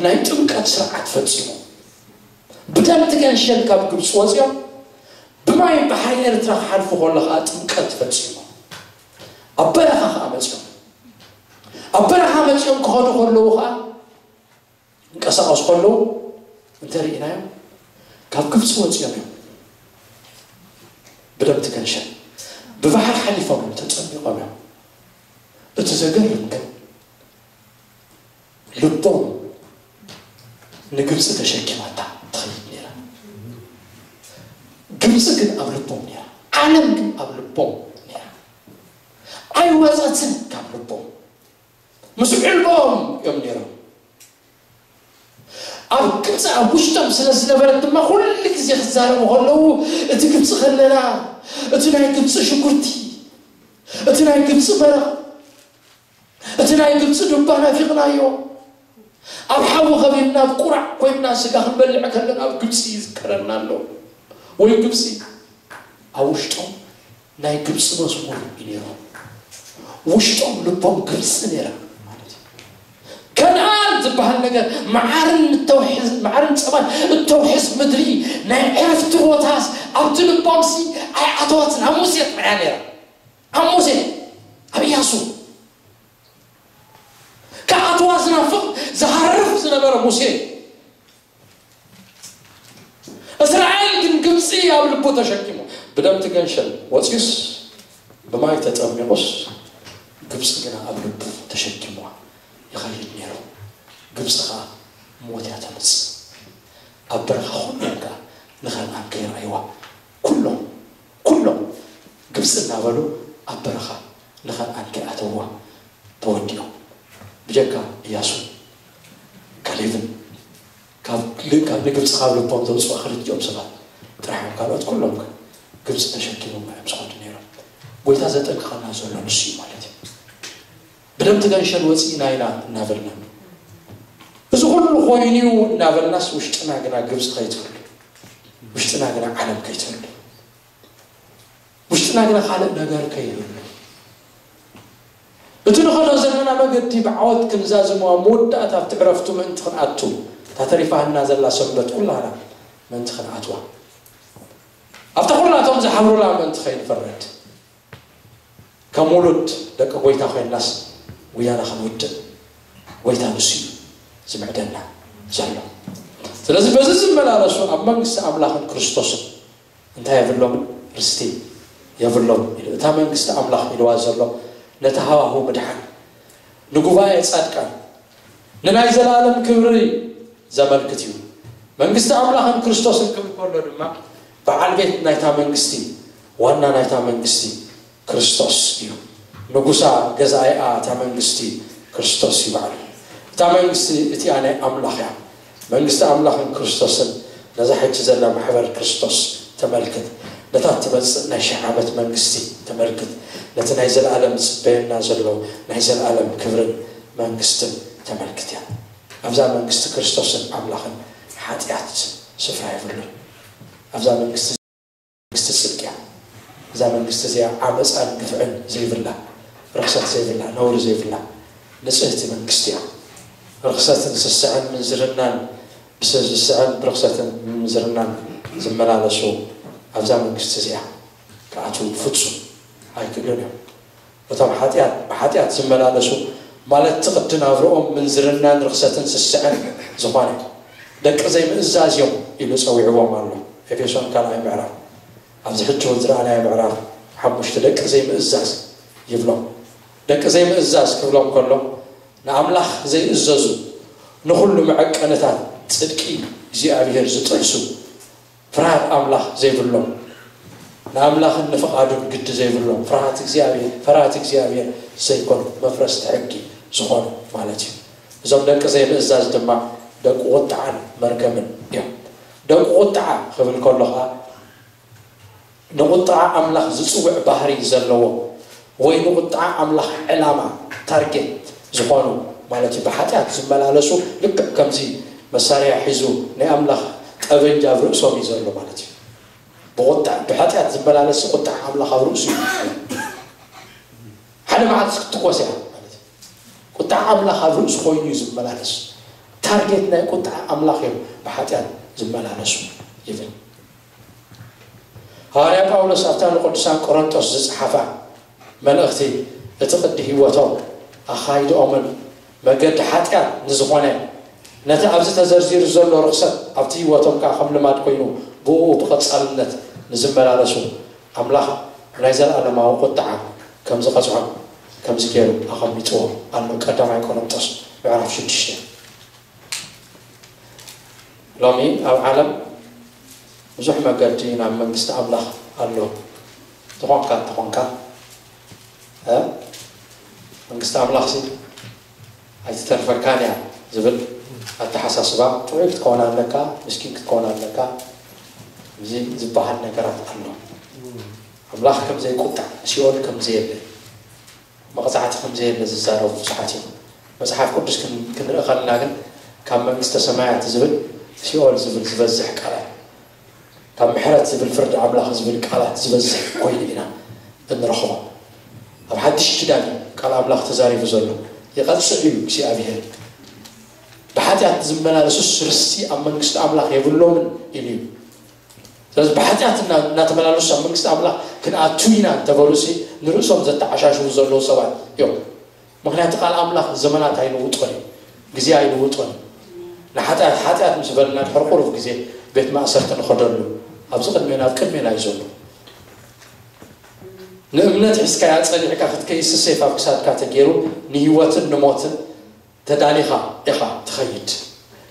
ናይ ጥምቀት ስርዓት ፈፂሞም። ብደም ትገንሸል ካብ ግብፂ ወፂኦም ብማይ ባሕሪ ኤርትራ ክሓልፉ ከሎ ከዓ ጥምቀት ፈፂሞም። ኣብ በረኻ ከዓ መፂኦም ኣብ በረኻ መፂኦም ክኸዱ ከለዉ ከዓ እንቀሳቐሱ ከለዉ እንተርኢናዮም ካብ ግብፂ ወፂኦም እዮም። ብደም ትገንሸል ብባሕሪ ሓሊፎም እዮም ተፀሚቖም እዮም። እቲ ዘገርም ግን ልቦም ንግብፂ ተሸኪማታ ትኸይድ ነይራ። ግብፂ ግን ኣብ ልቦም ነይራ። ዓለም ግን ኣብ ልቦም ነይራ። ኣይወፀትን ካብ ልቦም ምስ ዕልቦም እዮም ነይሮም። ኣብ ግብፂ ኣብ ውሽጦም ስለ ዝነበረት ድማ ኩሉ ግዜ ክዛረቡ ከለዉ እቲ ግብፂ ከለና እቲ ናይ ግብፂ ሽጉርቲ እቲ ናይ ግብፂ መረቕ እቲ ናይ ግብፂ ዱባ ናፊቕናዮ ኣብ ሓዊ ከቢብና ኣብ ቁራዕ ኮይንና ስጋ ክንበልዕ ከለና ኣብ ግብፂ ይዝከረና ኣሎ። ወይ ግብፂ ኣብ ውሽጦም ናይ ግብፂ መዝሙር እዩ ነይሩ። ውሽጦም ልቦም ግብፂ ነይራ ማለት እዩ። ከነኣን ዝበሃል ነገር መዓርን እተውሕዝ መዓርን ፀባን እተውሕዝ ምድሪ ናይ ዕረፍቲ ቦታስ ኣብቲ ልቦምሲ ኣይኣተወትን። ኣብ ሙሴ ጥራያ ነይራ። ኣብ ሙሴ ኣብ ኢያሱ ክኣትዋ ዝናፍቕ ዝሃርፍ ዝነበረ ሙሴ እስራኤል ግን ግብፂ ኣብ ልቡ ተሸኪሙ ብደም ትገንሸል ወፂኡስ ብማይ ተጠሚቑስ ግብፂ ግና ኣብ ልቡ ተሸኪምዋ ይኸይድ ነይሩ። ግብፂ ከዓ ሞት እያ ተምፅእ። ኣብ በረኻ ኩሎም ከዓ ንኸነኣን ከይረኣይዋ ኩሎም ኩሎም ግብፂ እናበሉ ኣብ በረኻ ንኸነኣን ከይኣተውዋ ተወዲኦም። ብጀካ እያሱን ካሌብን ካብ ካብ ንግብፂ ካብ ልቦም ዘውፅኡ ክልቲኦም ሰባት ጥራሕ እዮም። ካልኦት ኩሎም ግን ግብፂ ተሸኪሞም እዮም ዝኸዱ ነይሮም። ጎይታ ዘጠንቅቐና ዘሎ ንሱ እዩ ማለት እዩ። ብደም ትገንሸል ወፂእና ኢና እናበልና እዚ ኩሉ ኮይኑ እዩ እናበልናስ ውሽጥና ግና ግብፂ ከይትህሉ ውሽጥና ግና ዓለም ከይትህሉ ውሽጥና ግና ካልእ ነገር ከይህሉ እቲ ንኸዶ ዘለና መገዲ ብዓወት ክንዛዝሞ ኣብ መወዳእታ ኣብቲ ዕረፍቱ ምእንቲ ክንኣቱ እታ ተሪፋና ዘላ ሰንበት ኩላና ምእንቲ ክንኣትዋ ኣብታ ኩላቶም ዝሓብሩላ ምእንቲ ከይንፈረድ ከም ውሉድ ደቂ ጎይታ ኮይንናስ ጉያና ክንውድእ ጎይታ ንሱ እዩ ዝምዕደና ዘሎ። ስለዚ በዚ ዝመላለሱ ኣብ መንግስቲ ኣምላኽን ክርስቶስን እንታይ የብሎምን? ርስቲ የብሎም ኢሉ። እታ መንግስቲ ኣምላኽ ኢልዋ ዘሎ ነቲ ሃዋሁ ምድሓን፣ ንጉባኤ ጻድቃን፣ ንናይ ዘለኣለም ክብሪ ዘመልክት እዩ። መንግስቲ ኣምላኽን ክርስቶስን ክብል ከሎ ድማ በዓል ቤት ናይታ መንግስቲ፣ ዋና ናይታ መንግስቲ ክርስቶስ እዩ። ንጉሳ፣ ገዛኢኣ እታ መንግስቲ ክርስቶስ እዩ ባዕሉ። እታ መንግስቲ እቲኣ ናይ ኣምላኽ እያ። መንግስቲ ኣምላኽን ክርስቶስን ነዛ ሕጂ ዘላ ማሕበር ክርስቶስ ተመልክት። ነታ እትመጽእ ናይ ሽሕ ዓመት መንግስቲ ተመልክት። ነቲ ናይ ዘለኣለም ዝጽበየና ዘሎ ናይ ዘለኣለም ክብርን መንግስትን ተመልክት እያ። ኣብዛ መንግስቲ ክርስቶስን ኣምላኽን ሓጢኣት ስፍራ የብሉን። ኣብዛ መንግስቲ፣ መንግስቲ ጽድቂ እያ። እዛ መንግስቲ እዚኣ ዓመፃን ግፍዕን ዘይብላ፣ ርኽሰት ዘይብላ፣ ነውሪ ዘይብላ ንጽህቲ መንግስቲ እያ። ርኽሰትን ስስዐን ምንዝርናን፣ ብስስዐን ብርኽሰትን ምንዝርናን ዝመላለሱ ኣብዛ መንግስቲ እዚኣ ክኣትዉ ፍጹም ኣይክእሉን እዮም። እቶም ሓጢኣት፣ ብሓጢኣት ዝመላለሱ፣ ማለት እቲ ቅዲ ናብርኦም ምንዝርናን ርኽሰትን ስስዐን ዝኾነ፣ ደቂ ዘይምእዛዝ እዮም ኢሉ ጸዊዕዎም ኣሎ። ኤፌሶን ካልኣይ ምዕራፍ፣ ኣብዚ ሕጂ እውን ዝረኣናዮ ምዕራፍ ሓሙሽተ፣ ደቂ ዘይምእዛዝ ይብሎም። ደቂ ዘይምእዛዝ ክብሎም ከሎ፣ ንኣምላኽ ዘይእዘዙ፣ ንኹሉ መዐቀንታት ጽድቂ እግዚኣብሔር ዝጥሕሱ፣ ፍርሃት ኣምላኽ ዘይብሎም፣ ንኣምላኽን ንፍቓዱን ግዲ ዘይብሎም፣ ፍርሃት እግዚኣብሔር፣ ፈራህቲ እግዚኣብሔር ዘይኮኑ፣ መፍረስቲ ሕጊ ዝኾኑ ማለት እዩ። እዞም ደቂ ዘይምእዛዝ ድማ ደቂ ቁጥዓን መርገምን እዮም። ደቂ ቁጥዓ ክብል ከሎ ኸዓ፣ ንቁጥዓ ኣምላኽ ዝጽውዕ ባህሪ ዘለዎ፣ ወይ ንቁጥዓ ኣምላኽ ዕላማ፣ ታርጌት፣ ዝኾኑ ማለት እዩ። ብሓጢኣት ዝመላለሱ፣ ልክዕ ከምዚ መሳርያ ሒዙ ናይ ኣምላኽ ጠበንጃ ኣብ ርእሶም እዩ ዘሎ ማለት እዩ። ብቁጣ፣ ብሓጢኣት ዝመላለስ ቁጣ ኣምላኽ ኣብ ርእሱ እዩ። ሓደ መዓልቲ ክትትኮስ እያ ማለት እዩ። ቁጣ ኣምላኽ ኣብ ርእሱ ኮይኑ እዩ ዝመላለስ። ታርጌት ናይ ቁጣ ኣምላኽ እዮም ብሓጢኣት ዝመላለሱ ይብል። ሃዋርያ ጳውሎስ ኣብታ ንቅዱሳን ቆሮንቶስ ዝጸሓፋ መልእኽቲ፣ እቲ ቅዲ ህይወቶም፣ ኣኻይድኦምን መገዲ ሓጢኣት ንዝኾነ፣ ነቲ ኣብዚ ተዘርዚሩ ዘሎ ርኽሰት ኣብቲ ህይወቶም ከኣ ከም ልማድ ኮይኑ፣ ብእኡ ብቐጻልነት ንዝመላለሱ፣ ኣምላኽ ብናይ ዘለኣለማዊ ቁጥዓ ከም ዝቐጽዖም ከምዚ ገይሩ ኣቐሚጥዎ ኣሎ። ቀዳማይ ቆሮንቶስ ምዕራፍ ሽዱሽተ። ሎሚ ኣብ ዓለም ብዙሕ መገዲ ናብ መንግስቲ ኣምላኽ ኣሎ። ዝኾንካ እንተኾንካ፣ እ፣ መንግስቲ ኣምላኽሲ ኣይትተርፈካን እያ ዝብል ኣተሓሳስባ፣ ጥዑይ ክትከውን ኣለካ፣ ምስኪን ክትከውን ኣለካ፣ እዚ ዝበሃል ነገራት ኣሎ። ኣምላኽ ከም ዘይቁጣዕ፣ ሲኦል ከም ዘየለ፣ መቕጻዕቲ ከም ዘየለ ዝዛረቡ ብዙሓት እዮም። መጽሓፍ ቅዱስ ክን-፣ ክንርኢ ከለና ግን፣ ካብ መንግስተ ሰማያት ዝብል፣ ሲኦል ዝብል ዝበዝሕ ቃላት፣ ካብ ምሕረት ዝብል፣ ፍርዲ ኣምላኽ ዝብል ቃላት ዝበዝሕ ኮይኑ ኢና እንረኽቦ። ኣብ ሓድሽ ኪዳን እዩ ቃል ኣምላኽ ተዛሪቡ ዘሎ። ይቐጽዕ እዩ እግዚኣብሔር። ብሓጢኣት ዝመላለሱስ ርስቲ ኣብ መንግስቲ ኣምላኽ የብሎምን ኢሉ እዩ። ስለዚ ብሓጢኣት እና-፣ እናተመላለሱ ኣብ መንግስቲ ኣምላኽ ክንኣቱ ኢና እንተበሉሲ፣ ንርእሶም ዘተዓሻሽዉ ዘለዉ ሰባት እዮም። ምኽንያቱ ቃል ኣምላኽ ዘመናት ኣይልውጦን እዩ፣ ግዜ ኣይልውጦን እዩ። ንሓጢኣት ሓጢኣት ምስ በልና ድሕሪ ቁሩብ ግዜ ቤት ማእሰርቲ ንኸደሉ ኣብዚ ቅድሜና፣ ኣብ ቅድሜና እዩ ዘሎ። ንእምነት ሒዝካያ ጸኒዕካ ክትከይስ ሴፍ ኣብ ክሳድካ ተገይሩ ንህይወትን ንሞትን ተዳሊኻ ኢኻ ትኸይድ።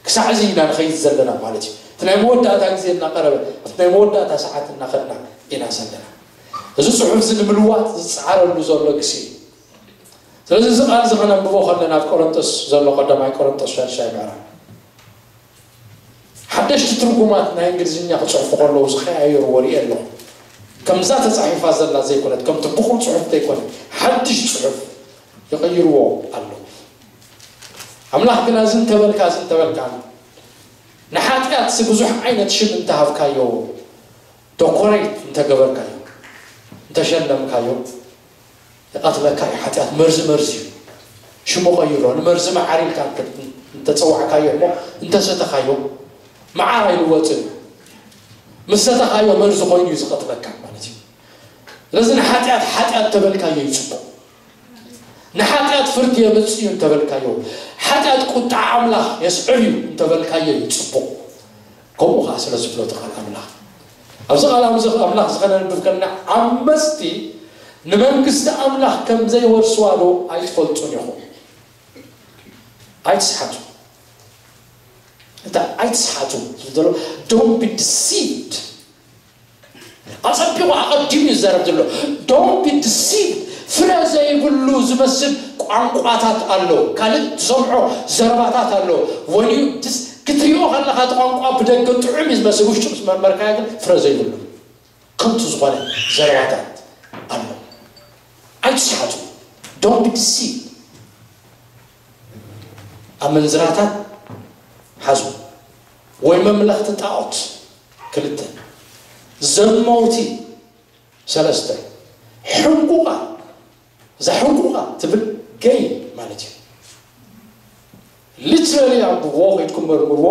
ክሳዕ እዚ ኢና ንኸይድ ዘለና ማለት እዩ። እቲ ናይ መወዳእታ ግዜ እናቐረበ፣ እቲ ናይ መወዳእታ ሰዓት እናኸድና ኢና ዘለና። እዚ ጽሑፍ እዚ ንምልዋጥ ዝጸዓረሉ ዘሎ ግዜ እዩ። ስለዚ እዚ ቃል እዚ ኸነንብቦ ኸለና ኣብ ቆሮንቶስ ዘሎ፣ ቀዳማይ ቆሮንቶስ ሻድሻይ ምዕራፍ፣ ሓደሽቲ ትርጉማት ናይ እንግሊዝኛ ክጽሕፉ ከለዉ ዝኸያየሩ ወሪኤ ኣለኹ። ከምዛ ተጻሒፋ ዘላ ዘይኮነት፣ ከምቲ ብቑል ጽሑፍ ዘይኮነ፣ ሓድሽ ጽሑፍ ይቕይርዎ ኣለዉ። ኣምላኽ ግና እዚ እንተበልካ፣ እዚ እንተበልካ፣ ንሓጢኣትሲ ብዙሕ ዓይነት ሽም እንተሃብካዮ፣ ዶኮሬት እንተገበርካዮ፣ እንተሸለምካዮ፣ ይቐትለካ እዩ። ሓጢኣት መርዚ መርዚ እዩ። ሽሙ ቀይሮ፣ ንመርዚ መዓር ኢልካ እንተ-፣ እንተጸዋዕካዮ እሞ፣ እንተሰተኻዮ፣ መዓር ኣይልወጥን እዩ። ምስ ሰተኻዮ መርዚ ኮይኑ እዩ ዝቐትለካ ማለት እዩ። ስለዚ ንሓጢኣት ሓጢኣት ተበልካዮ እዩ ጽቡቕ። ንሓጢኣት ፍርዲ የምጽእ እዩ እንተበልካዮ፣ ሓጢኣት ቁጥዓ ኣምላኽ የስዕብ እዩ እንተበልካዮ እዩ ጽቡቕ። ከምኡ ኸዓ ስለ ዝብሎ እቲ ቃል ኣምላኽ፣ ኣብዚ ቃል ኣምዚ ኣምላኽ ዝኸነንብብ ከለና ዓመፅቲ ንመንግስቲ ኣምላኽ ከም ዘይወርስዋ ዶ ኣይትፈልጡን ኢኹም? ኣይትስሓቱ። እንታ ኣይትስሓቱ ዝብል ዘሎ፣ don't be deceived። ኣጸቢቑ ኣቐዲሙ ይዛረብ ዘሎ፣ don't be deceived። ፍረ ዘይብሉ ዝመስል ቋንቋታት ኣሎ፣ ካልእ ትሰምዖ ዘረባታት ኣሎ። ወንዩ ክትሪኦ ከለኻ እቲ ቋንቋ ብደገ ጥዑም እዩ ዝመስል፣ ውሽጡ ምስ መርመርካዮ ግን ፍረ ዘይብሉ ከንቱ ዝኾነ ዘረባታት ኣሎ። ኣይትስሓቱ። Don't be deceived። ኣመንዝራታት ሓዙ ወይ መምለኽቲ ጣዖት ክልተ፣ ዘመውቲ ሰለስተ፣ ሕንቁቓ፣ እዛ ሕንቁቓ ትብል ገይ ማለት እዩ። ሊትራሊ ኣንብቦ ከይድኩም መርምርዎ።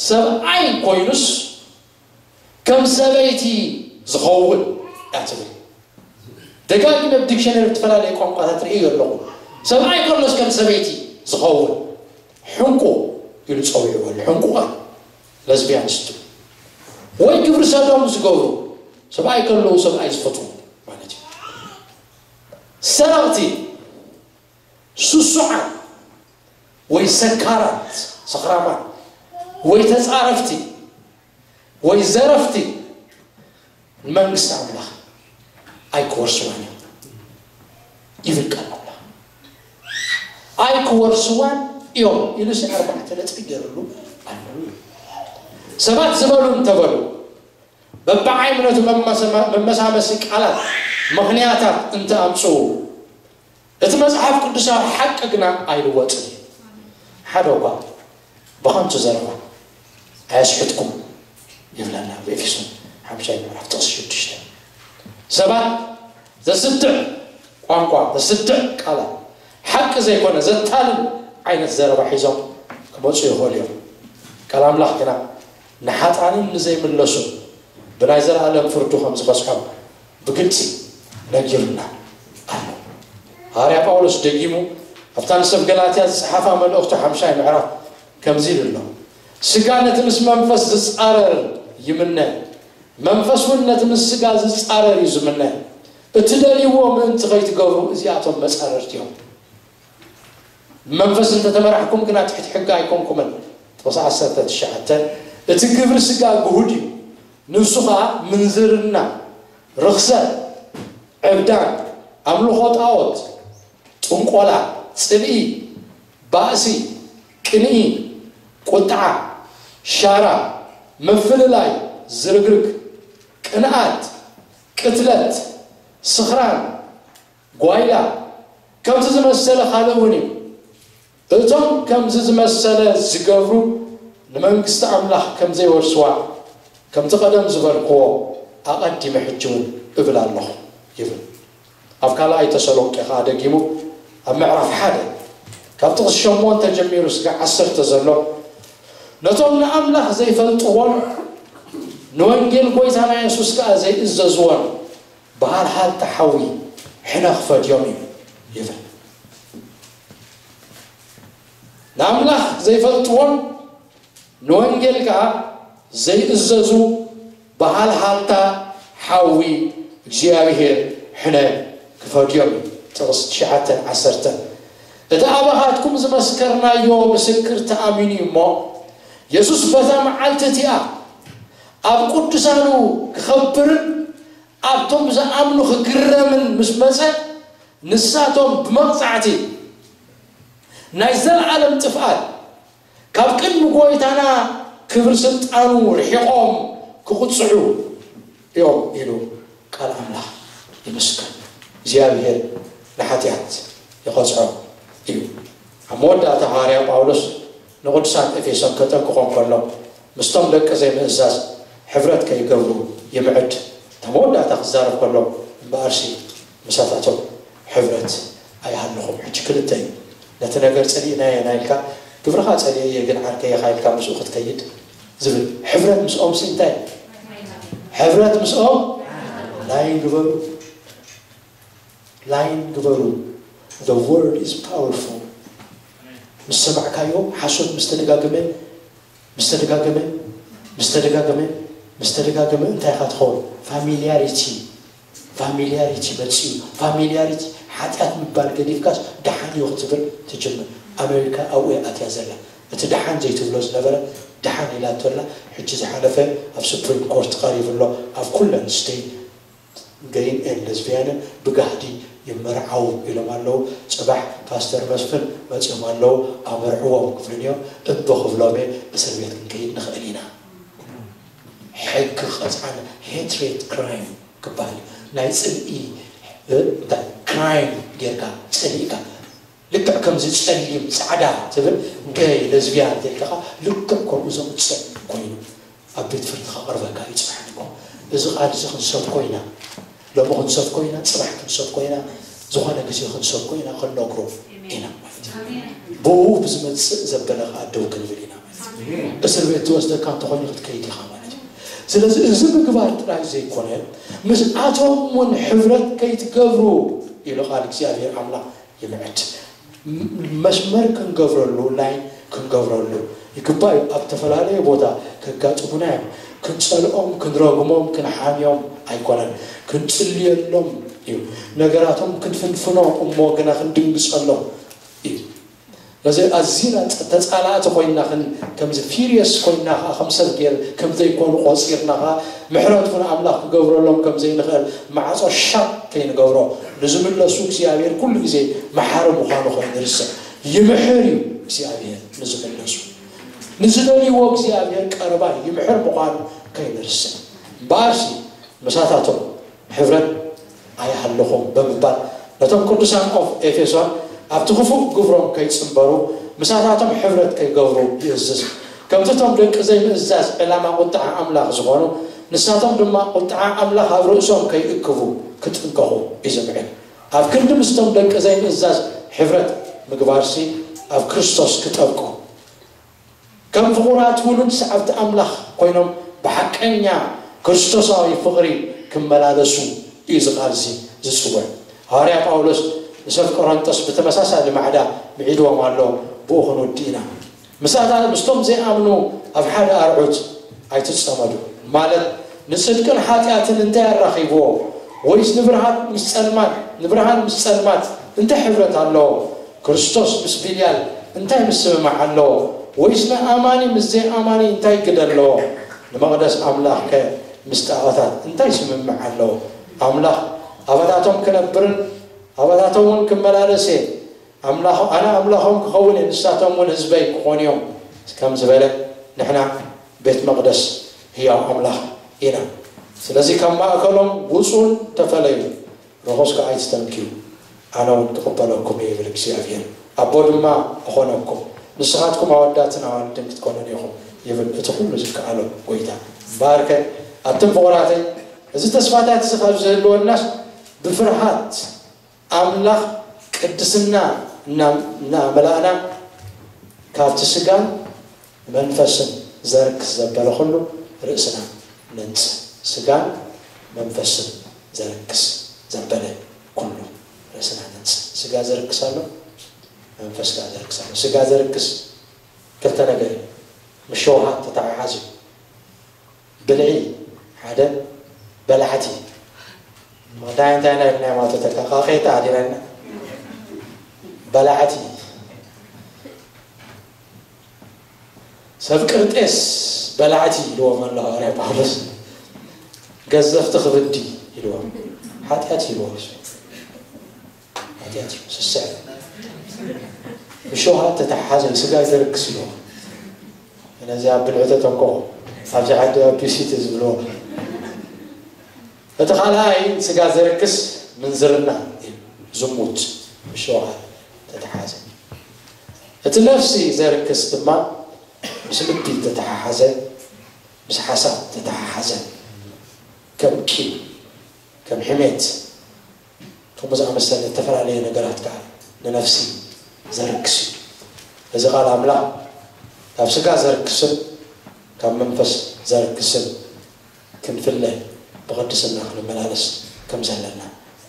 ሰብኣይ ኮይኑስ ከም ሰበይቲ ዝኸውን እያ ትብል። ደጋጊመ ኣብ ዲክሸነሪ ዝተፈላለየ ቋንቋታት ርእዩ ኣለኹ። ሰብኣይ ከሎስ ከም ሰበይቲ ዝኸውን ሕንቁ ኢሉ ጸዊዕዎ ኣሎ። ሕንቁ ቃል ለዝቢያንስ ወይ ግብሪ ሰዶም ዝገብሩ ሰብኣይ ከለዉ ሰብኣይ ዝፈትዉ ማለት እዩ። ሰረቕቲ፣ ስሱዓት ወይ ሰካራት፣ ሰኽራማት ወይ ተጻረፍቲ ወይ ዘረፍቲ ንመንግስቲ ኣምላኽ ኣይክወርስዋን እዮም ይብል ቃል ኣምላኽ። ኣይክወርስዋን እዮም ኢሉ ሲ ኣርባዕተ ነጥቢ ገይርሉ ኣሎ። ሰባት ዝበሉ እንተበሉ በብዓይነቱ መመሰማ- መመሳመሲ ቃላት ምኽንያታት እንተኣምፅኡ እቲ መጽሓፍ ቅዱሳዊ ሓቂ ግና ኣይልወጥን እዩ። ሓደ እኳ ብኸንቱ ዘረባ ኣየስሕትኩም ይብለና ኣብ ኤፌሶን ሓምሻይ ምዕራፍ ጥቕሲ ሽዱሽተ። ሰባት ዘስድዕ ቋንቋ፣ ዘስድዕ ቃላት፣ ሓቂ ዘይኮነ ዘታልል ዓይነት ዘረባ ሒዞም ክመፁ ይኽእሉ እዮም። ቃል ኣምላኽ ግና ንሓጣንን ንዘይምለሱን ብናይ ዘለኣለም ፍርዱ ከም ዝበፅሖም ብግልፂ ነጊሩና ኣሎ። ሃዋርያ ጳውሎስ ደጊሙ ኣብታ ንሰብ ገላትያ ዝጸሓፋ መልእኽቱ ሓምሻይ ምዕራፍ ከምዚ ኢሉ ኣሎ፣ ስጋ ነቲ ምስ መንፈስ ዝጻረር ይምነ፣ መንፈስ እውን ነቲ ምስ ስጋ ዝጻረር እዩ ዝምነ። እትደልይዎ ምእንቲ ከይትገብሩ እዚኣቶም መጻረርቲ እዮም። ብመንፈስ እንተተመራሕኩም ግና ትሕቲ ሕጊ ኣይኮንኩምን። ጥቕሲ ዓሰርተ ትሽዓተ፣ እቲ ግብሪ ስጋ ግሁድ እዩ፣ ንሱ ኸኣ ምንዝርና፣ ርኽሰት፣ ዕብዳን፣ ኣምልኾ ጣዖት፣ ጥንቆላ፣ ጽልኢ፣ ባእሲ፣ ቅንኢ፣ ቁጥዓ፣ ሻራ፣ ምፍልላይ፣ ዝርግርግ፣ ቅንኣት፣ ቅትለት፣ ስኽራን፣ ጓይላ፣ ከምዚ ዝመሰለ ካልእ እውን እዩ። እቶም ከምዚ ዝመሰለ ዝገብሩ ንመንግስቲ ኣምላኽ ከም ዘይወርስዋ ከምቲ ቀደም ዝበልክዎ ኣቐዲመ ሕጂ እውን እብል ኣለኹ ይብል። ኣብ ካልኣይ ተሰሎንቄ ኸዓ ደጊሙ ኣብ ምዕራፍ ሓደ ካብ ጥቕሲ ሸሞንተ ጀሚሩ ስጋዕ ዓሰርተ ዘሎ ነቶም ንኣምላኽ ዘይፈልጥዎን ንወንጌል ጐይታና የሱስ ከኣ ዘይእዘዝዎን ብሃልሃልታ ሓዊ ሕነ ክፈድዮም እዩ ይብል። ንኣምላኽ ዘይፈልጥዎን ንወንጌል ከኣ ዘይእዘዙ ብሃልሃልታ ሓዊ እግዚኣብሔር ሕነ ክፈድዮም እዩ። ጥቕሲ ትሽዓተን ዓሰርተን፣ እቲ ኣባኻትኩም ዝመስከርናዮ ምስክር ተኣሚኑ እዩ እሞ፣ የሱስ በታ መዓልቲ እቲኣ ኣብ ቅዱሳኑ ክኸብርን ኣብቶም ዝኣምኑ ክግረምን ምስ መጸ፣ ንሳቶም ብመቕጻዕቲ ናይ ዘለዓለም ጥፍኣት ካብ ቅድሚ ጐይታና ክብሪ ስልጣኑ ርሒቖም ክቕጽዑ እዮም ኢሉ ቃል ኣምላኽ ይምስክር። እግዚኣብሔር ንሓጢኣት ይቐጽዖ እዩ። ኣብ መወዳእታ ሃዋርያ ጳውሎስ ንቕዱሳን ኤፌሶን ከጠንቅቖም ከሎ ምስቶም ደቂ ዘይምእዛዝ ሕብረት ከይገብሩ ይምዕድ። እታ መወዳእታ ክዛረብ ከሎ እምበኣርሲ ምሳታቶም ሕብረት ኣይሃለኹም። ሕጂ ክልተ እዩ። ነቲ ነገር ጸሊእናዮ ኢና ኢልካ ግብርኻ ጸሊኤዮ ግን ዓርከይ ኢኻ ኢልካ ምስኡ ክትከይድ ዝብል ሕብረት ምስኦም ሲ እንታይ ሕብረት ምስኦም ላይን ግበሩ። ላይን ግበሩ። The word is powerful። ምስ ሰማዕካዮ ሓሶት ምስ ተደጋገመ ምስ ተደጋገመ ምስ ተደጋገመ ምስ ተደጋገመ እንታይ ኢኻ ትኸውን? ፋሚልያሪቲ፣ ፋሚልያሪቲ መፅኡ። ፋሚልያሪቲ፣ ሓጢኣት ምባል ገዲፍካስ ደሓን እዩ ክትብል ትጅምር። ኣሜሪካ ኣብኡ እያ ኣትያ ዘላ። እቲ ደሓን ዘይትብሎ ዝነበረ ደሓን ኢላቶ ኣላ። ሕጂ ዝሓለፈ ኣብ ሱፕሪም ኮርት ቀሪቡ ኣሎ። ኣብ ኩለን ስቴት ገይን ኤን ለዝቢያንን ብጋህዲ ይመርዓው ኢሎም ኣለዉ። ጽባሕ ፓስተር መስፍን መጺኦም ኣለዉ። ኣመርዕዎም ክብሉን እዮም። እምቢ ክብሎም እየ። እስር ቤት ክንከይድ ንኽእል ኢና። ሕጊ ቀጽዓና ሄትሬት ክራይም ክበሃል እዩ። ናይ ጽልኢ፣ እ፣ እንታይ ክራይም ጌርካ ጸሊእካ፣ ልክዕ ከምዚ ጸሊም ጻዕዳ ትብል ገይ ለዝቢያን ተልካ ልክዕ ከምኡ ዘቕጽዕ ኮይኑ ኣብ ቤት ፍርዲ ከቕርበካ እዩ ጽባሕ ንግሆ። እዚ ቃል እዚ ክንሰብኮ ኢና። ሎሚ ክንሰብኮ ኢና፣ ጽባሕ ክንሰብኮ ኢና፣ ዝኾነ ግዜ ክንሰብኮ ኢና፣ ክንነግሮ ኢና ማለት እዩ። ብኡ ብዝመጽእ ዘበለ ከኣ ደው ክንብል ኢና ማለት እዩ። እስር ቤት ዝወስደካ እንተኾይኑ ክትከይድ ኢኻ ማለት እዩ። ስለዚ እዚ ምግባር ጥራይ ዘይኮነ፣ ምስኣቶም እውን ሕብረት ከይትገብሩ ኢሉ ቃል እግዚኣብሔር ኣምላኽ ይምዕድ። ም-፣ መስመር ክንገብረሉ፣ ላይን ክንገብረሉ ይግባእ እዩ። ኣብ ተፈላለየ ቦታ ከጋጥሙና እዮም። ክንጸልኦም፣ ክንረግሞም፣ ክንሓምዮም ኣይኮነን። ክንጽልየሎም እዩ። ነገራቶም ክንፍንፍኖ እሞ ግና ክንድንግጸሎም እዩ። ነዚ ኣዚና ጸ-፣ ተጻላእቲ ኮይንና ክን-፣ ከምዚ ፊርየስ ኮይንና ከኣ ከም ሰብ ገይር ከም ዘይኮኑ ቆጺርና ከኣ ምሕረት እውን ኣምላኽ ክገብረሎም ከም ዘይንኽእል ማዕጾ ሻቅ ከይንገብሮ፣ ንዝምለሱ እግዚኣብሔር ኩሉ ግዜ መሓሪ ምዃኑ ከይንርስዕ። ይምሕር እዩ እግዚኣብሔር ንዝምለሱ። ንዝደልይዎ እግዚኣብሔር ቀረባ እዩ፣ ይምሕር ምዃኑ ከይንርስዕ። እምበኣርሲ ምሳታቶም ሕብረት ኣይሃለኹም ብምባል ነቶም ቅዱሳን ኦፍ ኤፌሶን ኣብቲ ክፉእ ግብሮም ከይጽንበሩ ምሳታቶም ሕብረት ከይገብሩ ይእዝዝ። ከምቲ እቶም ደቂ ዘይምእዛዝ ዕላማ ቁጥዓ ኣምላኽ ዝኾኑ ንሳቶም ድማ ቁጥዓ ኣምላኽ ኣብ ርእሶም ከይእክቡ ክጥንቀቑ እዩ ዝምዕድ። ኣብ ክንዲ ምስቶም ደቂ ዘይምእዛዝ ሕብረት ምግባርሲ ኣብ ክርስቶስ ክጠብቁ ከም ፍቑራት ውሉድ ሰዓብቲ ኣምላኽ ኮይኖም ብሓቀኛ ክርስቶሳዊ ፍቕሪ ክመላለሱ እዩ እዚ ቃል እዚ ዝጽውዕ። ሃዋርያ ጳውሎስ ንሰብ ቆሮንጦስ ብተመሳሳሊ ማዕዳ ምዒድዎም ኣሎ። ብኡ ክንውዲ ኢና። ምሳታ ምስቶም ዘይኣምኑ ኣብ ሓደ ኣርዑት ኣይትጸመዱ። ማለት ንጽድቅን ሓጢኣትን እንታይ ኣራኺብዎ? ወይስ ንብርሃን ምስ ጸልማት፣ ንብርሃን ምስ ጸልማት እንታይ ሕብረት ኣለዎ? ክርስቶስ ምስ ቢልያል እንታይ ምስምማዕ ኣለዎ? ወይስ ንኣማኒ ምስ ዘይኣማኒ እንታይ ግደ ኣለዎ? ንመቕደስ ኣምላኽ ከ ምስ ጣዖታት እንታይ ስምምዕ ኣለዎ? ኣምላኽ ኣባታቶም ክነብርን ኣባታቶም እውን ክመላለስ እየ። ኣምላኽ-፣ ኣነ ኣምላኾም ክኸውን እየ፣ ንሳቶም እውን ህዝበይ ክኾኑ እዮም ከም ዝበለ፣ ንሕና ቤት መቕደስ ህያው ኣምላኽ ኢና። ስለዚ ካብ ማእከሎም ውጹን ተፈለዩ፣ ርኹስ ከኣ ኣይትተንክዩ፣ ኣነ እውን ክቕበለኩም እየ ይብል እግዚኣብሔር። ኣቦ ድማ እኾነኩም፣ ንስኻትኩም ኣወዳትን ኣዋልድን ክትኮኑን ኢኹም ይብል እቲ ኩሉ ዝከኣሎ ጎይታ። እምበኣርከ ኣቱም ፍቑራተይ፣ እዚ ተስፋታት እዚ ካብ ዝህልወናስ ብፍርሃት ኣምላኽ ቅድስና እና-፣ እናመላእና ካብቲ ስጋን መንፈስን ዘርክስ ዘበለ ኩሉ ርእስና ነንጽህ። ስጋን መንፈስን ዘርክስ ዘበለ ኩሉ ርእስና ነንጽህ። ስጋ ዘርክስ ኣሎ፣ መንፈስ ከኣ ዘርክስ ኣሎ። ስጋ ዘርክስ ክልተ ነገር እዩ። ምስ ሸውሃት ተተሓሓዝ እዩ። ብልዒ ሓደ፣ በላዕቲ። እንታይ እንታይ ናይ ናይ ማቶ ተካቃቂታ ኣዲናና። በላዕቲ። ሰብ ቅርጤስ በላዕቲ ኢልዎም ኣሎ ሃዋርያ ጳውሎስ። ገዘፍቲ ክብዲ ኢልዎም። ሓጢኣት ኢልዎም። ሓጢኣት እዩ፣ ስስዕ። ብሸውሃት ተተሓሓዘ ስጋ ይዘርክስ ኢልዎም። ስለዚ ኣብ ብልዒ ተጠንቀቑ። ኣብዚ ዓዲ ኣብ ፒሲቲ ዝብልዎ። እቲ ካልኣይ ስጋ ዘርክስ ምንዝርና እዩ፣ ዝሙት፣ ብሸውሃት ተተሓዘ። እቲ ነፍሲ ዘርክስ ድማ ምስ ልቢ ተተሓሓዘ፣ ምስ ሓሳብ ተተሓሓዘ፣ ከም ቂም፣ ከም ሕሜት፣ ከምኡ ዝኣመሰለ ዝተፈላለየ ነገራት ከዓ ንነፍሲ ዘርክስ እዩ። እዚ ቃል ኣምላኽ ካብ ስጋ ዘርክስን ካብ መንፈስ ዘርክስን ክንፍለ ብቅድስና ክንመላለስ ከም ዘለና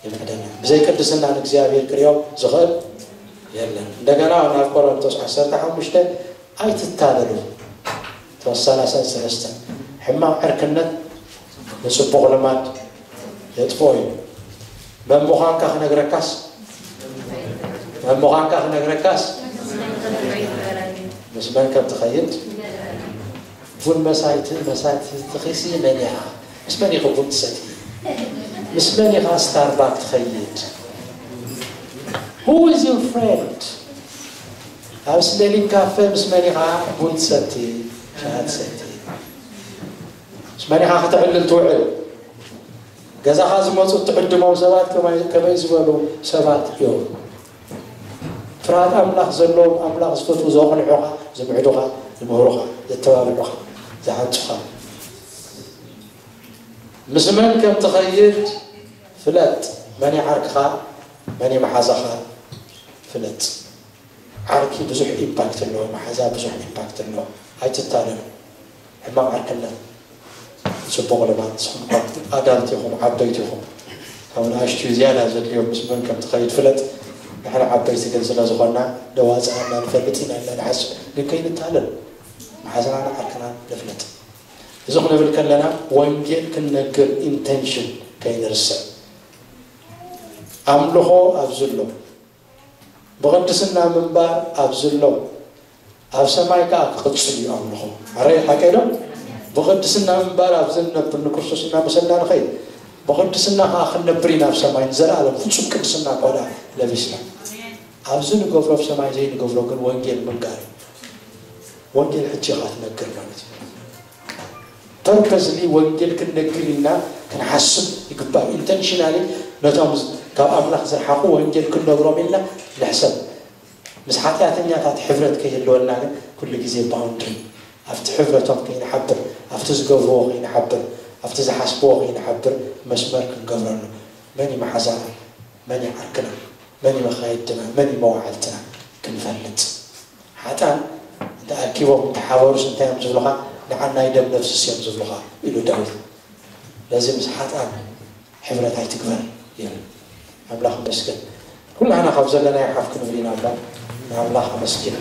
ይምዕደና። ብዘይ ቅድስና ንእግዚኣብሔር ክሪኦ ዝኽእል የለን። እንደገና ናብ ቆሮንቶስ ዓሰርተ ሓሙሽተ ኣይትታለሉ። ተወሳላሰን ሰለስተን ሕማቕ ዕርክነት ንጽቡቕ ልማድ የጥፍኦ እዩ። መን ምዃንካ ክነግረካስ መን ምዃንካ ክነግረካስ ምስ መን ከም ትኸይድ። ቡን መሳይቲ መሳይቲ ትኺሲ መን ኢኻ? ምስ መን ኢኺ ቡን ትሰቲ? ምስ መን ኢኻ ስታርባክ ትኸይድ? Who is your friend? ኣብ ስሌሊን ካፈ ምስ መን ኢኻ ቡን ትሰቲ? ሻሂ ትሰቲ? ምስ መን ኢኻ ክትዕልል ትውዕል? ገዛኻ ዝመፁ ትዕድሞም ሰባት ከመይ ዝበሉ ሰባት እዮም? ፍርሃት ኣምላኽ ዘለዎም ኣምላኽ ዝፈትዉ ዘቕንዑኻ፣ ዝምዕዱኻ፣ ዝምህሩኻ፣ ዘተባብዑኻ፣ ዝሓንጹኻ። ምስ መን ከም ትኸይድ ፍለጥ። መን ዓርክኻ፣ መን መሓዛኻ ፍለጥ። ዓርኪ ብዙሕ ኢምፓክት ኣለዎ፣ መሓዛ ብዙሕ ኢምፓክት ኣለዎ። ኣይትታለሉ። ሕማቕ ዓርክነት ጽቡቕ ልማድ። ንስኹም ኣዳልት ኢኹም፣ ዓበይቲ ኢኹም። ካብ ንኣሽቱ ዝያዳ ዘድልዮም ምስ መን ከም ትኸይድ ፍለጥ። ንሕና ዓበይቲ ግን ስለ ዝኾንና ደዋፅኣና ንፈልጥ ኢና ኢልና ንሓስብ፣ ግን ከይንታለል መሓዛና ንዓርክና ንፍለጥ። እዚ ክንብል ከለና ወንጌል ክንነግር ኢንቴንሽን ከይንርስዕ። ኣምልኾ ኣብዚ ኣሎ፣ ብቕድስና ምንባር ኣብዚ ኣሎ፣ ኣብ ሰማይ ከዓ ክቕፅል እዩ ኣምልኾ። ኣረ ሓቀይ ዶ? ብቕድስና ምንባር ኣብዚ ንነብር ንክርስቶስ እናመሰልና ንኸይድ፣ ብቕድስና ከዓ ክንነብር ኢና ኣብ ሰማይ ንዘለኣለም ፍጹም ቅድስና ቆዳ ለቢስና። ኣብዚ ንገብሮ ኣብ ሰማይ ዘይንገብሮ ግን ወንጌል ምንጋር እዩ። ወንጌል ሕጂ ኢኻ ትነግር ማለት እዩ። ፐርፐስሊ ወንጌል ክንነግር ኢልና ክንሓስብ ይግባእ። ኢንተንሽናሊ ነቶም ካብ ኣምላኽ ዝረሓቑ ወንጌል ክንነግሮም ኢልና ንሕሰብ። ምስ ሓጢኣተኛታት ሕብረት ከይህልወና ግን ኩሉ ግዜ ባውንድሪ ኣብቲ ሕብረቶም ከይንሓብር፣ ኣብቲ ዝገብርዎ ከይንሓብር፣ ኣብቲ ዝሓስብዎ ከይንሓብር መስመር ክንገብረሉ። መን እዩ መሓዛና? መን እዩ ዓርክና? መን እዩ መኻየድና? መን እዩ መዋዕልትና? ክንፈልጥ። ሓጣን እንተ ኣኪቦም እንተ ሓበሩስ እንታይ እዮም ዝብሉኻ? ንዓናይ ደም ነፍስስ እዮም ዝብሉኻ ኢሉ ዳዊት። ስለዚ ምስ ሓጣን ሕብረት ኣይትግበር ይብል። ኣምላኽ ይመስገን። ኩላህና ካብ ዘለናዮ ሓፍ ክንብል ኢና እባ ንኣምላኽ ኣመስግን።